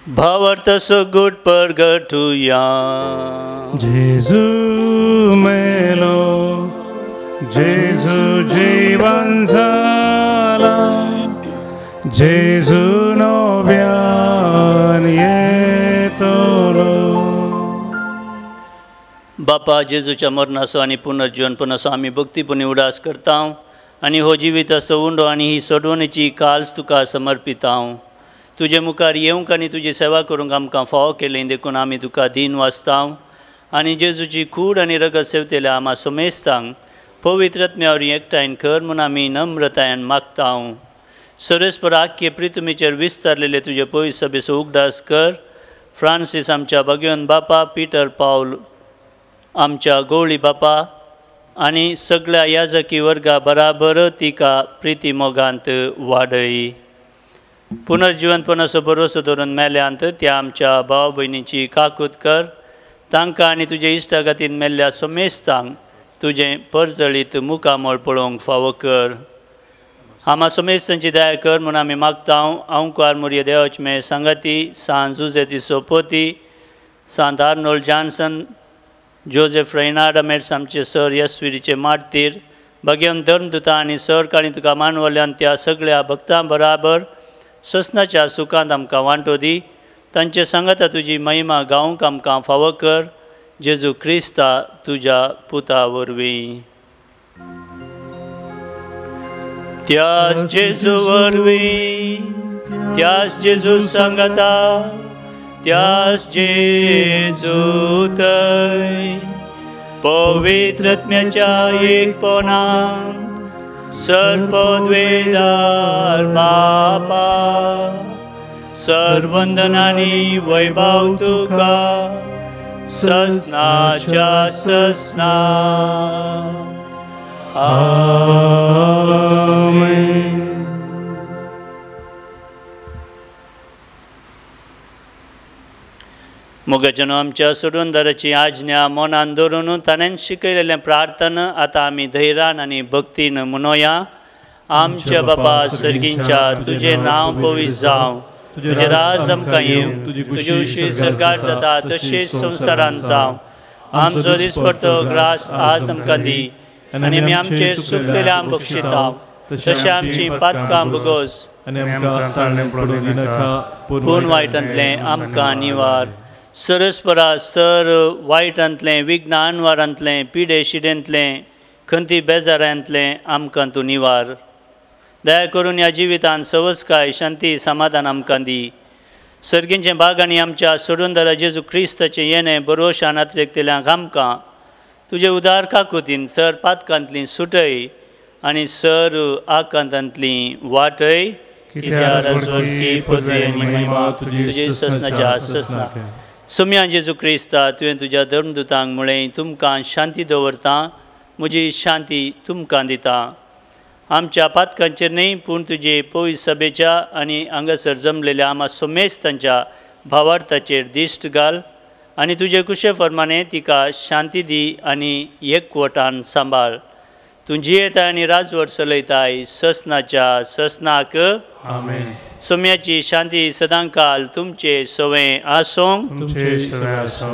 भावार्थ सगुट परगटुया. जेजू मेलो, जेजू जीवन जाला, जेजू नव्यान येतलो. बापा, जेजूच्या मरणाचो आनी पुनर्जीवनपणाचो आमी भक्तीपणी उडास करता आनी हो जिविताचो उंडो आनी ही सोडवणेची काल्स तुका समर्पिता. तुजे मुखार येवंक आनी तुजी सेवा करूंक आमकां फावो केली देखून आमी तुका दीन वाचता आनी जेजूची कूड आनी रगत सेवतेल्या आमा समेस्तांक पवित्र आत्म्या वरवीं एकठांय कर म्हूण आमी नम्रतायेन मागता. सरस्पर आख्खे प्रितुमीचेर विस्तारलेले तुजे पवित्र सभेचो उगडास कर. फ्रांसीस आमच्या भाग्यवंत बापा, पीटर पावल आमच्या गवळी बापा आनी सगळ्या याजकी वर्गा बराबर तिका प्रिती मोगांत वाडय. पुनर्जिवंतपणाचो भरोसो धरून मेल्यांत त्या आमच्या भाव भयणीची काकूत कर. तांकां आनी तुजे इश्टागतीन मेल्ल्या समेस्तांक तुजें परजळीत मुखामळ पळोवंक फावो कर. आमा समेस्तांची दया कर म्हूण आमी मागता. अंकुर मुरये देवाच मे सांगाती सांत जुजे दी सोपोती, सांत आर्नोल्ड जॉन्सन, जोजेफ रेनार्ड मेट्स आमचे सर यस्विरीचे मार्तीर, भाग्यवंत धर्मदुता आनी सर काळी तुका मानवल्यान त्या सगळ्या भक्तां बराबर ससनाच्या सुखांत आमकां वांटो दी. तांचे सांगाता तुजी महिमा गावंक आमकां फावो कर. जेजू क्रिस्ता तुज्या पुता वरवीं. त्याच जेजू वरवीं, त्याच जेजू सांगाता, त्याच जेजू थंय पवित्र आत्म्याच्या एकपणान सर्पद्वेदार बापा, सर्वंदनानी वैभव तुका ससनाच्या ससना. आमेन. मोगाच्यानो, आमच्या सोडूनदाराची आज्ञा मनान धरून ताणें शिकयलेलें प्रार्थना आतां आमी धैर्यान आनी भक्तीन म्हणोया. आमच्या बापा सर्गींच्या, तुजें नांव पवित्र जावं, तुजें राज आमकां येवं, तुजी उशी सरकार जाता तशीच संवसारान जावं. आमचो दिसपडतो ग्रास आज आमकां दी आनी आमी आमचेर सुकलेल्या बक्षिता तशें आमची पातकां भोगोस पूण वायटांतलें आमकां निवार. सरस्परा सर वायटांतलें, विघ्न अनवारांतलें, पिडे शिडेंतलें, खंती बेजारांतलें आमकां तूं निवार. दया करून ह्या जिवितांत सवसकाय, शांती, समाधान आमकां दी. सर्गींचें भाग आनी आमच्या सोडूनदारा जेजू क्रिस्ताचें येणें बरोशान अतिरेकतल्यांक आमकां तुजे उदार काकुतीन सर पातकांतली सुटय आनी सर आकांतांतली वाटय. कित्याक पदवी आनी महिमा तुजी ससनाच्या ससना. सोम्या जेजू क्रिस्ता, तुवें तुज्या धर्मदुतांक म्हळें, तुमकां शांती दवरता, म्हजी शांती तुमकां दिता. आमच्या पातकांचेर न्हय पूण तुजे पवित्र सभेच्या आनी हांगासर जमलेल्या आमा समेस्तांच्या भावार्थाचेर दिश्ट घाल आनी तुजे कुशे फरमाने तिका शांती दी आनी एकवटान सांबाळ. तूं जियेताय आनी राजवट चलयताय ससनाच्या ससनाक. आमेन. सोम्याची शांती सदांकाल तुमचे सवें आसूंक.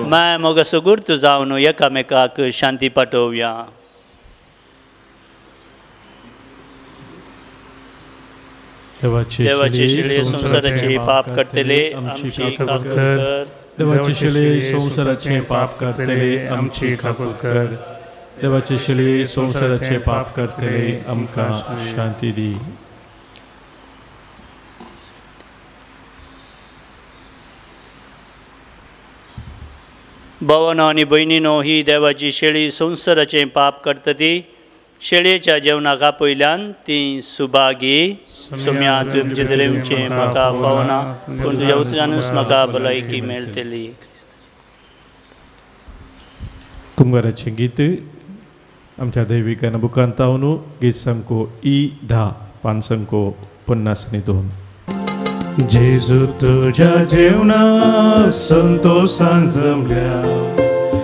माया मोगाचो गुर्तू जावन एकामेकाक शांती पाठोवया. देवाचे शिळे संवसाराचे पाप करतले आमची काकूत कर. देवाचे शिळे संवसाराचे पाप करतले आमची काकूत कर. देवाचे शिळे संवसाराचे पाप करतले आमकां शांती दी. भावानो आनी भयणीनो, ही देवाची शेळी संवसाराचें पाप करता ती शेळयेच्या जेवणाक आपयल्यान ती सुभागी. सोम्या, तुवें म्हजें दरेवचें म्हाका फावना, पूण तुज्या उतरानूच म्हाका भलायकी मेळटली. कुमगाराचें गीत आमच्या दैविक बुकांतावनु गीत संको ई 10 552. जेजू तुझ्या जेवणा संतोषान जमल्या,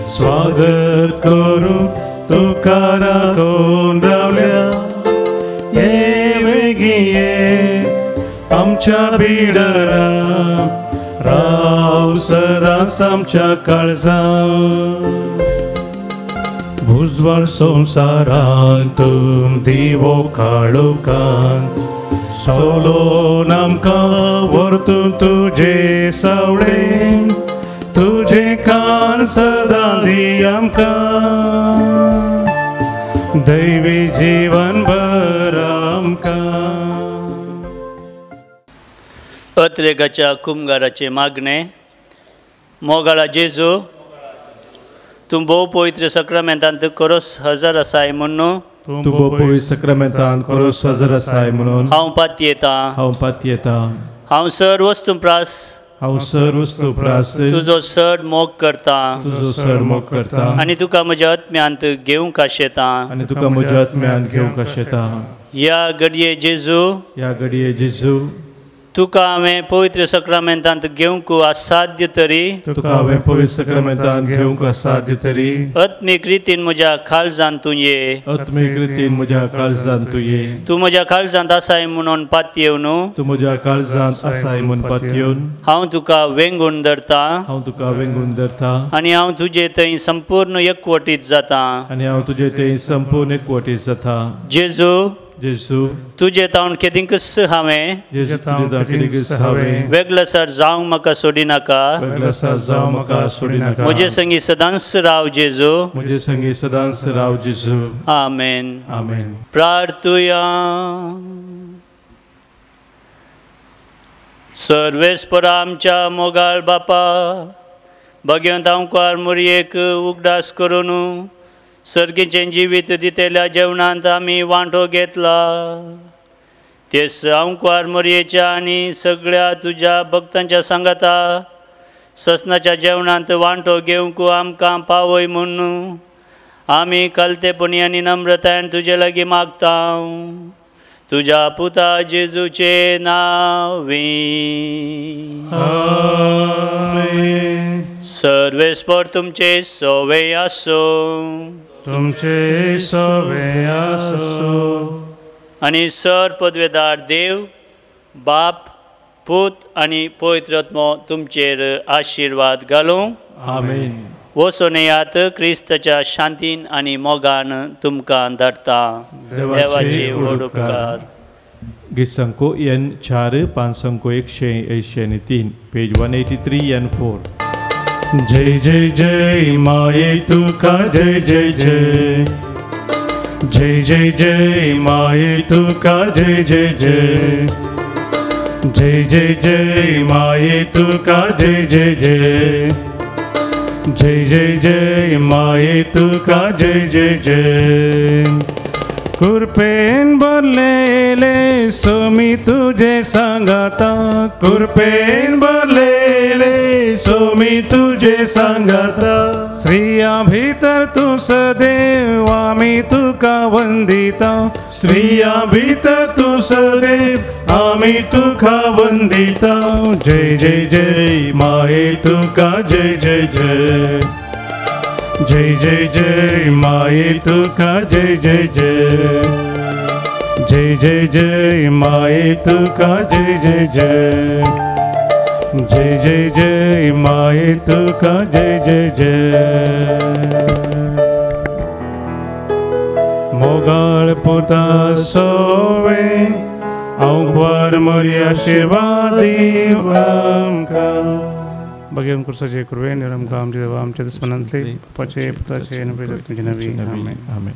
स्वागत करू तुका राखून रावल्या. ये वेगी ये आमच्या बिडरा, राव सदांच आमच्या काळजां. उजवाड संवसारांत दिवो काळोखांत, सोलोन आमकां व्हरतून तुजे सावळे, तुजे कान सदां दी आमकां, दैवी जीवन भर आमकां. अत्रेगाच्या कुमगाराचे मागणे. मोगाळा जेजू, तूं भोव पवित्र सक्रमेंतांत करोस हजर आसाय म्हणून, तूं भोव पवित्र सक्रमेंतांत करोस हजर आसाय म्हणून हांव पातयेतां, हांव पातयेतां. हांव सर वस्तू प्रास, हांव सर वस्तू प्रास तुजो चड मोग करतां, तुजो चड मोग करतां आनी तुका म्हज्या आत्म्यांत घेवंक आशेतां, आनी तुका म्हज्या आत्म्यांत घेवंक आशेतां. ह्या घडये जेजू, ह्या घडये जेजू, तुका हांवें पवित्र सक्रमेंतांत घेवंक असाध्य तरी, तुका हांवें पवित्र सक्रमेंतांत घेवंक असाध्य तरी, आत्मीक रितीन म्हज्या काळजांत तूं ये, आत्मीक रितीन म्हज्या काळजांत तूं ये. तूं म्हज्या काळजांत आसाय म्हणून पातयेवन, तूं म्हज्या काळजांत आसाय म्हणून पातयेवन, हांव तुका वेंगून धरतां, हांव तुका वेंगून धरतां आनी हांव तुजे थंय संपूर्ण एकवटीत जातां, आनी हांव तुजे थंय संपूर्ण एकवटीत जातां. जेजू, जेजू, तुजे तावन केदींकच हांवें, जेजू तुजे केदींकच हांवें वेगळसार जावंक म्हाका सोडिनाका, वेगळसार जावंक म्हाका सोडिनाका. म्हजे संगी सदांच राव जेजू, म्हजे संगी सदांच राव जेजू. आमेन. आमेन. प्रार्थुया. सर्वेस्परा आमच्या मोगाळ बापा, भगवंत आमकार मुरयेक उगडास करून सर्गीचें जिवीत दितेल्या जेवणांत आमी वांटो घेतला, तेच आंकवार मोरयेच्या आनी सगळ्या तुज्या भक्तांच्या सांगाता ससनाच्या जेवणांत वांटो घेवंक आमकां पावय म्हूण आमी कलतेपणी आनी नम्रतायेन तुजे लागीं मागता, तुज्या पुता जेजूचे नांवी. आमेन. सर्वेस्पर तुमचे सोवे आसूं, तुमचे सोवे आसूं. आनी सर पदवेदार देव बाप पूत आनी पवित्र आत्मो तुमचेर आशिर्वाद घालूं. आमेन. वचून येयात क्रिस्ताच्या शांतीन आनी मोगान तुमकां धाडटा. देवाचे व्हड उपकार. गीत संको एन 4 583 पेज 183 एन 4. जय जय जय माये तुका जय जय जय, जय जय जय माये तुका जय जय जय, जय जय जय माये तुका जय जय जय, जय जय जय माये तुका जय जय जय. कृपेन भरलेले सोमी तुझे सांगाता, कृपेन भरलेले सोमी तुझे सांगाता, स्त्रिया भितर तूं सदैव आमी तुका वंदिता, स्त्रिया भितर तूं सदैव आमी तुका वंदिता. जय जय जय माये तुका जय जय जय, जय जय जय माये तुका जय जय जय, जय जय जय माये तुका जय जय जय, जय जय जय माये तुका जय जय जय. मोगाळ पुता सोवे आंकवार मोरी आशिर्वाद आमकां. भगवान कुर्साचे कृपेन आमकां आमचे देवा आमच्या दुस्मनांतले बापाचे पुताचे आनी पवित्र आत्म्याचे नांवान. आमेन. आमेन.